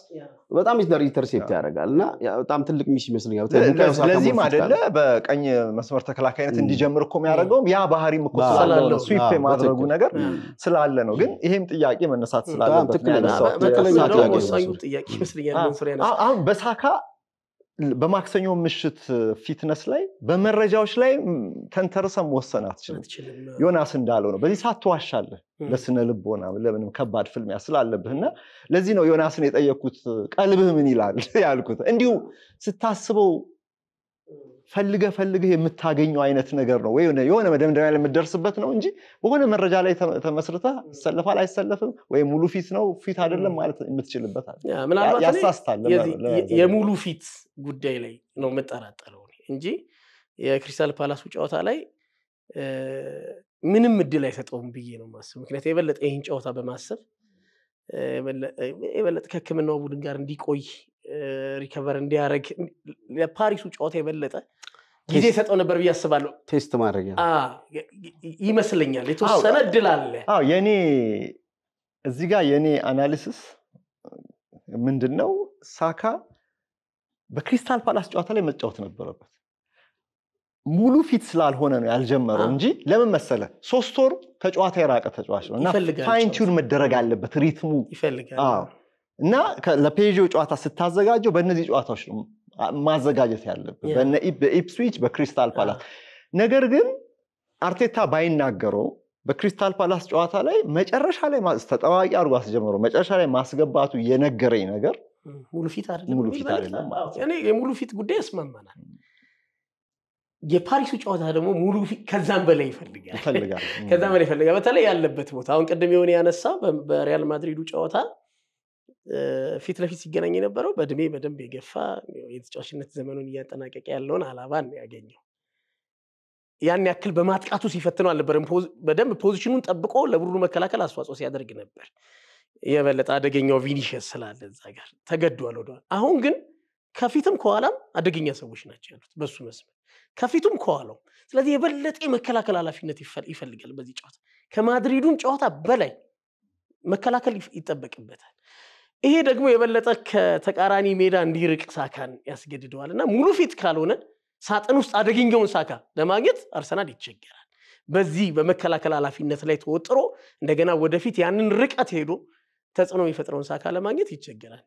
በጣም intercept ያደርጋል እና በጣም ትልቅ miss ይመስለኛል። ቡካዮ ሳካ ለዚህም more fit አይደለ ካለ። በቀኝ መስመር ተከላካይነት እንዲጀምር እኮ የሚያደርገውም ያ ባህሪም እኮ ስላለው ነው። sweep የማድረጉ በትክክል። ነገር ስላለ ነው። ግን ይሄም ጥያቄ መነሳት ስላለበት ነው ትክክለኛ ያነሳሁት። ትክክለኛ እሱ ደግሞ ጥያቄ ነው ወሳኙ እሱ። ጥያቄ ይመስለኛል መንሱር ያነሳው። አሁን በሳካ በማክሰኞ ምሽት fitness ላይ በመረጃዎች ላይ ተንተርሰህ መወሰን አትችልም። ዮናስ እንዳለው ነው። በዚህ ሰዓት ትዋሻለህ፣ ለስነ ልቦና ለምንም ከባድ ፍልሚያ ስላለብህና ለዚህ ነው ዮናስን የጠየኩት ቀልብህ ምን ይላል ያልኩት። እንዲሁ ስታስበው ፈልገህ የምታገኘው አይነት ነገር ነው ወይ የሆነ መደምደሚያ ላይ የምትደርስበት ነው እንጂ በሆነ መረጃ ላይ ተመስርተህ ይሰለፋል አይሰለፍም ወይ ሙሉ fit ነው fit አይደለም ማለት የምትችልበት አለ። ምናልባት ያሳስታል። የሙሉ fit ጉዳይ ላይ ነው የምጠራጠረው እንጂ የክሪስታል ፓላሱ ጨዋታ ላይ ምንም እድል አይሰጠውም ብዬ ነው የማስበው። ምክንያቱም የበለጠ ይህን ጨዋታ በማሰብ የበለጠ ከሕክምናው ቡድን ጋር እንዲቆይ recover እንዲያደርግ ለፓሪሱ ጨዋታ የበለጠ ጊዜ ሰጠው ነበር ብዬ አስባለሁ። test ማድረግ ይመስለኛል። የተወሰነ እድል አለ። አዎ የኔ እዚህ ጋር የኔ analysis ምንድን ነው፣ ሳካ በክሪስታል ፓላስ ጨዋታ ላይ መጫወት ነበረበት። ሙሉ fit ስላልሆነ ነው ያልጀመረው እንጂ ለምን መሰለ 3 ወር ከጨዋታ የራቀ ተጫዋች ነው እና fine tune መደረግ አለበት rhythm ኡ ይፈልጋል። አዎ እና ለፔዤው ጨዋታ ስታዘጋጀው በእነዚህ ጨዋታዎች ነው ማዘጋጀት ያለብህ፣ በኢፕስዊች በክሪስታል ፓላስ። ነገር ግን አርቴታ ባይናገረው በክሪስታል ፓላስ ጨዋታ ላይ መጨረሻ ላይ ተጠባባቂ አድርጎ አስጀምሮ መጨረሻ ላይ ማስገባቱ የነገረኝ ነገር ሙሉ fit አይደለም፣ ሙሉ fit አይደለም። እኔ የሙሉ fit ጉዳይ ያስማማናል። የፓሪሱ ጨዋታ ደግሞ ሙሉ fit ከዛም በላይ ይፈልጋል፣ ከዛም በላይ ይፈልጋል። በተለይ ያለበት ቦታ አሁን ቅድም የሆነ ያነሳ በሪያል ማድሪዱ ጨዋታ ፊት ለፊት ሲገናኝ የነበረው በእድሜ በደንብ የገፋ የተጫዋችነት ዘመኑን እያጠናቀቀ ያለውን አላባን ያገኘው። ያን ያክል በማጥቃቱ ሲፈትነው አልነበረም። በደንብ position ኑን ጠብቆ ለቡድኑ መከላከል አስተዋጽኦ ሲያደርግ ነበር። የበለጠ አደገኛው ቪኒሺየስ ስላለ እዛ ጋር ተገዷል ወደኋላ። አሁን ግን ከፊትም ከኋላም አደገኛ ሰዎች ናቸው ያሉት በሱ መስመር ከፊቱም ከኋላው። ስለዚህ የበለጠ የመከላከል ኃላፊነት ይፈልጋል በዚህ ጨዋታ። ከማድሪዱም ጨዋታ በላይ መከላከል ይጠበቅበታል። ይሄ ደግሞ የበለጠ ከተቃራኒ ሜዳ እንዲርቅ ሳካን ያስገድደዋል እና ሙሉ fit ካልሆነ ሳጥን ውስጥ አደገኛውን ሳካ ለማግኘት አርሰናል ይቸገራል። በዚህ በመከላከል ኃላፊነት ላይ ተወጥሮ እንደገና ወደፊት ያንን ርቀት ሄዶ ተጽዕኖ የሚፈጥረውን ሳካ ለማግኘት ይቸገራል።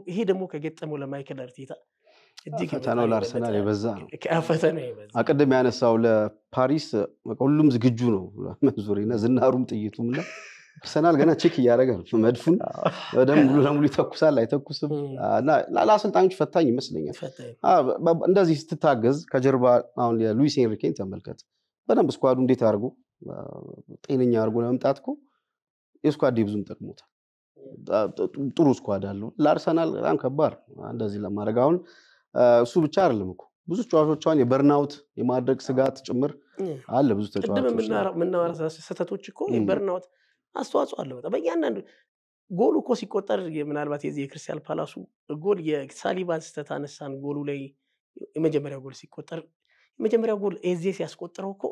ይሄ ደግሞ ከገጠመው ለማይክል አርቴታ እጅግ ፈተናው ለአርሰናል የበዛ ነው። ፈተናው የበዛ ቅድም ያነሳው ለፓሪስ ሁሉም ዝግጁ ነው መንዙሪና ዝናሩም ጥይቱም እና አርሰናል ገና check እያደረገ ነው። መድፉን በደንብ ሙሉ ለሙሉ ይተኩሳል አይተኩስም፣ እና ለአሰልጣኞች ፈታኝ ይመስለኛል። እንደዚህ ስትታገዝ ከጀርባ አሁን የሉዊስ ኤንሪኬን ተመልከት። በደንብ squad ኡ እንዴት አድርጎ ጤነኛ አድርጎ ለመምጣት እኮ የ squad ብዙም ጠቅሞታል። ጥሩ squad አለው። ለአርሰናል በጣም ከባድ እንደዚህ ለማድረግ። አሁን እሱ ብቻ አይደለም እኮ ብዙ ተጫዋቾች አሁን የ burnout የማድረግ ስጋት ጭምር አለ። ብዙ ተጫዋቾች ቅድም ስህተቶች እኮ የ burnout አስተዋጽኦ አለው በጣም በእያንዳንዱ ጎሉ እኮ ሲቆጠር ምናልባት የዚህ የክሪስታል ፓላሱ ጎል የሳሊባን ስህተት አነሳን። ጎሉ ላይ የመጀመሪያው ጎል ሲቆጠር የመጀመሪያው ጎል ኤዜ ሲያስቆጥረው እኮ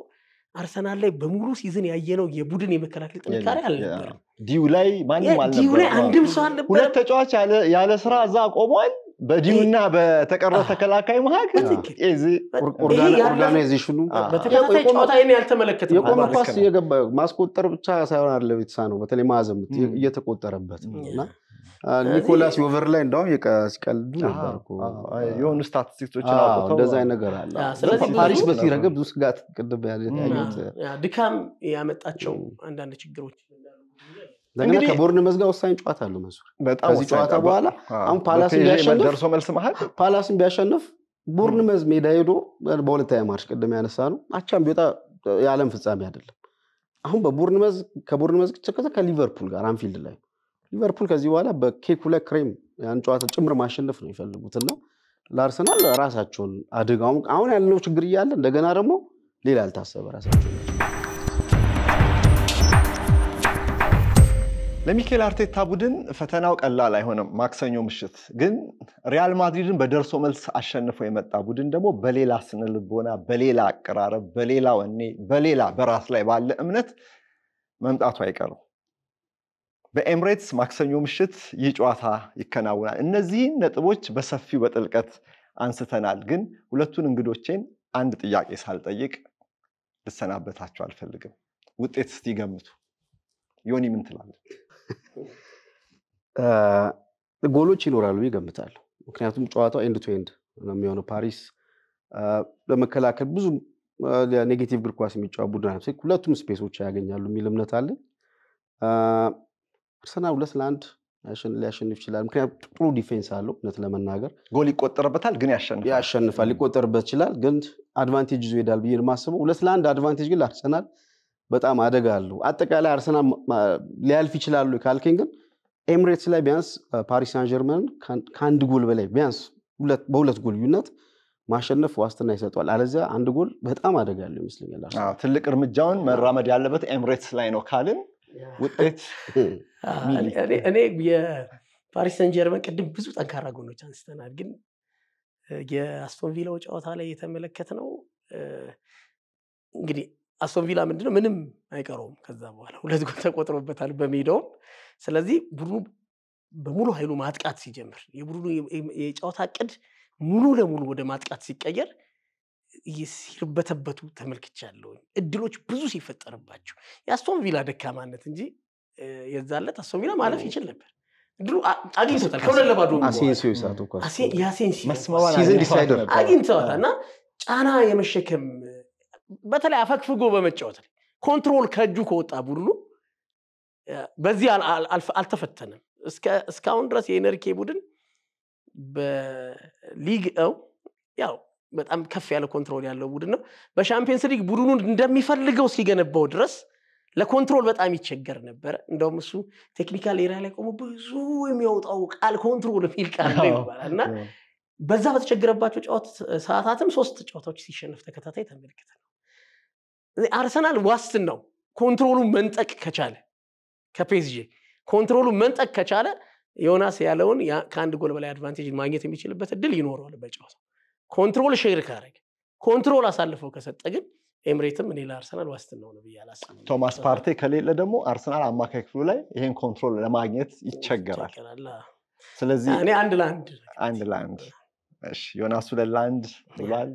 አርሰናል ላይ በሙሉ season ያየነው የቡድን የመከላከል ጥንካሬ አልነበረም። D ው ላይ ማንም አልነበረም። D ው ላይ አንድም ሰው አልነበረም። ሁለት ተጫዋች ያለ ስራ እዛ ቆሟል። በ D ውና በተቀረው ተከላካይ መካከል ኤዜ organization ኑ በተከታታይ ጨዋታ ይሄን ያልተመለከተ የቆመ ኳስ እየገባ ማስቆጠር ብቻ ሳይሆን አይደለም የተሳነው፣ በተለይ ማዕዘን ምት እየተቆጠረበት እና ኒኮላስ ዮቨር ላይ እንደውም ሲቀልዱ ነበር እኮ የሆኑ ስታቲስቲክሶችን አውጥተው እንደዛ ነገር አለ። ፓሪስ በዚህ ረገድ ብዙ ስጋት ቅድም ያሉት ድካም ያመጣቸው አንዳንድ ችግሮች እንደገና ከቦርንመዝ ጋር ወሳኝ ጨዋታ አለው መንሱር። ከዚህ ጨዋታ በኋላ አሁን ፓላስን ቢያሸንፍ ደርሶ መልስ መሀል ፓላስን ቢያሸንፍ ቦርንመዝ ሜዳ ሄዶ በሁለተኛ ማርሽ ቅድም ያነሳ ነው አቻም ቢወጣ የዓለም ፍጻሜ አይደለም። አሁን በቦርንመዝ ከቦርንመዝ ከዛ ከሊቨርፑል ጋር አንፊልድ ላይ ሊቨርፑል ከዚህ በኋላ በኬኩ ላይ ክሬም ያን ጨዋታ ጭምር ማሸነፍ ነው የሚፈልጉትና ለአርሰናል ራሳቸውን አድጋው አሁን ያለው ችግር እያለ እንደገና ደግሞ ሌላ ያልታሰበ ራሳቸውን ለሚኬል አርቴታ ቡድን ፈተናው ቀላል አይሆንም። ማክሰኞ ምሽት ግን ሪያል ማድሪድን በደርሶ መልስ አሸንፎ የመጣ ቡድን ደግሞ በሌላ ስነ ልቦና፣ በሌላ አቀራረብ፣ በሌላ ወኔ፣ በሌላ በራስ ላይ ባለ እምነት መምጣቱ አይቀርም። በኤምሬትስ ማክሰኞ ምሽት ይህ ጨዋታ ይከናወናል። እነዚህን ነጥቦች በሰፊው በጥልቀት አንስተናል። ግን ሁለቱን እንግዶቼን አንድ ጥያቄ ሳልጠይቅ ልሰናበታቸው አልፈልግም። ውጤት እስቲ ገምቱ። ዮኒ ምን ትላለህ? ጎሎች ይኖራሉ ይገምታሉ። ምክንያቱም ጨዋታው end to end ነው የሚሆነው። ፓሪስ ለመከላከል ብዙ negative እግር ኳስ የሚጫወት ቡድን አለ። ሁለቱም space ኦች ያገኛሉ የሚል እምነት አለኝ። አርሰናል 2-1 ሊያሸንፍ ይችላል። ምክንያቱም ጥሩ defense አለው። እውነት ለመናገር ጎል ይቆጠርበታል፣ ግን ያሸንፋል። ያሸንፋል፣ ሊቆጠርበት ይችላል፣ ግን advantage ይዞ ይሄዳል ብዬ የማስበው 2-1 advantage ግን ለአርሰናል በጣም አደጋ አለው። አጠቃላይ አርሰናል ሊያልፍ ይችላሉ ካልከኝ ግን ኤምሬትስ ላይ ቢያንስ ፓሪስ ሳን ጀርመንን ከአንድ ጎል በላይ ቢያንስ በሁለት ጎል ልዩነት ማሸነፍ ዋስትና ይሰጠዋል። አለዚያ አንድ ጎል በጣም አደጋ ያለው ይመስለኛል። ትልቅ እርምጃውን መራመድ ያለበት ኤምሬትስ ላይ ነው ካልን ውጤት እኔ የፓሪስ ሰን ጀርመን ቅድም ብዙ ጠንካራ ጎኖች አንስተናል፣ ግን የአስቶን ቪላው ጨዋታ ላይ የተመለከትነው እንግዲህ አስቶን ቪላ ምንድነው ምንም አይቀረውም። ከዛ በኋላ 2 ጎል ተቆጥሮበታል በሜዳውም። ስለዚህ ቡድኑ በሙሉ ኃይሉ ማጥቃት ሲጀምር የቡድኑ የጨዋታ ዕቅድ ሙሉ ለሙሉ ወደ ማጥቃት ሲቀየር ሲርበተበቱ ተመልክቻለሁ። እድሎች ብዙ ሲፈጠርባቸው የአስቶን ቪላ ደካማነት እንጂ የዛለት አስቶን ቪላ ማለፍ ይችል ነበር። እድሉ አግኝቶታል። ከ2-0 አሴንሲዮ የሳተው ኳስ የአሴንሲዮ season decider አግኝተዋታል እና ጫና የመሸከም በተለይ አፈግፍጎ በመጫወት control ከእጁ ከወጣ ቡድኑ በዚህ አልተፈተነም። እስካሁን ድረስ የኤንሪኬ ቡድን በሊግ ያው በጣም ከፍ ያለ control ያለው ቡድን ነው። በሻምፒየንስ ሊግ ቡድኑን እንደሚፈልገው ሲገነባው ድረስ ለ control በጣም ይቸገር ነበረ። እንደውም እሱ technical area ላይ ቆሞ ብዙ የሚያወጣው ቃል control የሚል ቃል ነው ይባላል እና በዛ በተቸገረባቸው ጨዋታ ሰዓታትም 3 ጨዋታዎች ሲሸነፍ ተከታታይ ተመልክተናል። አርሰናል ዋስትናው control ኡን መንጠቅ ከቻለ ከፒኤስጂ control ኡን መንጠቅ ከቻለ ዮናስ ያለውን ከአንድ ጎል በላይ advantage ማግኘት የሚችልበት እድል ይኖረዋል። በጨዋታው control share ካረገ control አሳልፈው ከሰጠ ግን ኤምሬትም እኔ ለአርሰናል ዋስትናው ነው ብዬ አላስብም። ቶማስ ፓርቴ ከሌለ ደግሞ አርሰናል አማካይ ክፍሉ ላይ ይሄን control ለማግኘት ይቸገራል። ስለዚህ እኔ 1-1 1-1 እሺ፣ ዮናስ 2-1 ብሏል።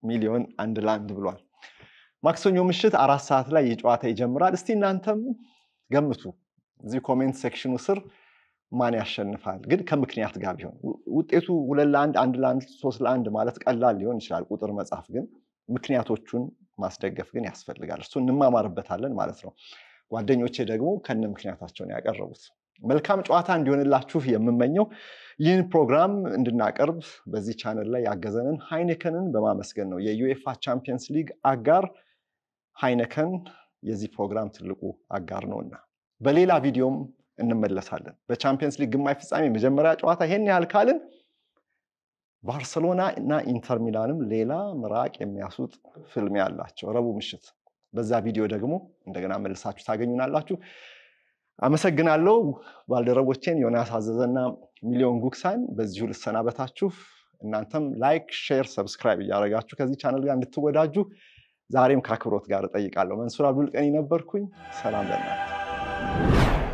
ሚሊዮን 1-1 ብሏል። ማክሰኞ ምሽት 4 ሰዓት ላይ የጨዋታ ይጀምራል። እስቲ እናንተም ገምቱ እዚህ comment section ኡ ስር ማን ያሸንፋል? ግን ከምክንያት ጋር ቢሆን ውጤቱ 2-1፣ 1-1፣ 3-1 ማለት ቀላል ሊሆን ይችላል። ቁጥር መጻፍ ግን ምክንያቶቹን ማስደገፍ ግን ያስፈልጋል። እሱ እንማማርበታለን ማለት ነው። ጓደኞቼ ደግሞ ከነ ምክንያታቸውን ያቀረቡት። መልካም ጨዋታ እንዲሆንላችሁ የምመኘው ይህን ፕሮግራም እንድናቀርብ በዚህ ቻነል ላይ ያገዘንን ሃይነከንን በማመስገን ነው። የዩኤፋ ቻምፒየንስ ሊግ አጋር ሃይነከን የዚህ ፕሮግራም ትልቁ አጋር ነውና በሌላ ቪዲዮም እንመለሳለን። በቻምፒየንስ ሊግ ግማሽ ፍጻሜ መጀመሪያ ጨዋታ ይሄን ያህል ካልን ባርሰሎና እና ኢንተር ሚላንም ሌላ ምራቅ የሚያስውጥ ፍልሚያ አላቸው ረቡዕ ምሽት። በዛ ቪዲዮ ደግሞ እንደገና መልሳችሁ ታገኙናላችሁ። አመሰግናለሁ ባልደረቦቼን ዮናስ አዘዘና ሚሊዮን ጉክሳን። በዚሁ ልሰናበታችሁ። እናንተም like፣ share፣ subscribe እያደረጋችሁ ከዚህ ቻነል ጋር እንድትወዳጁ ዛሬም ከአክብሮት ጋር እጠይቃለሁ። መንሱር አብዱልቀኒ ነበርኩኝ። ሰላም ለእናንተ።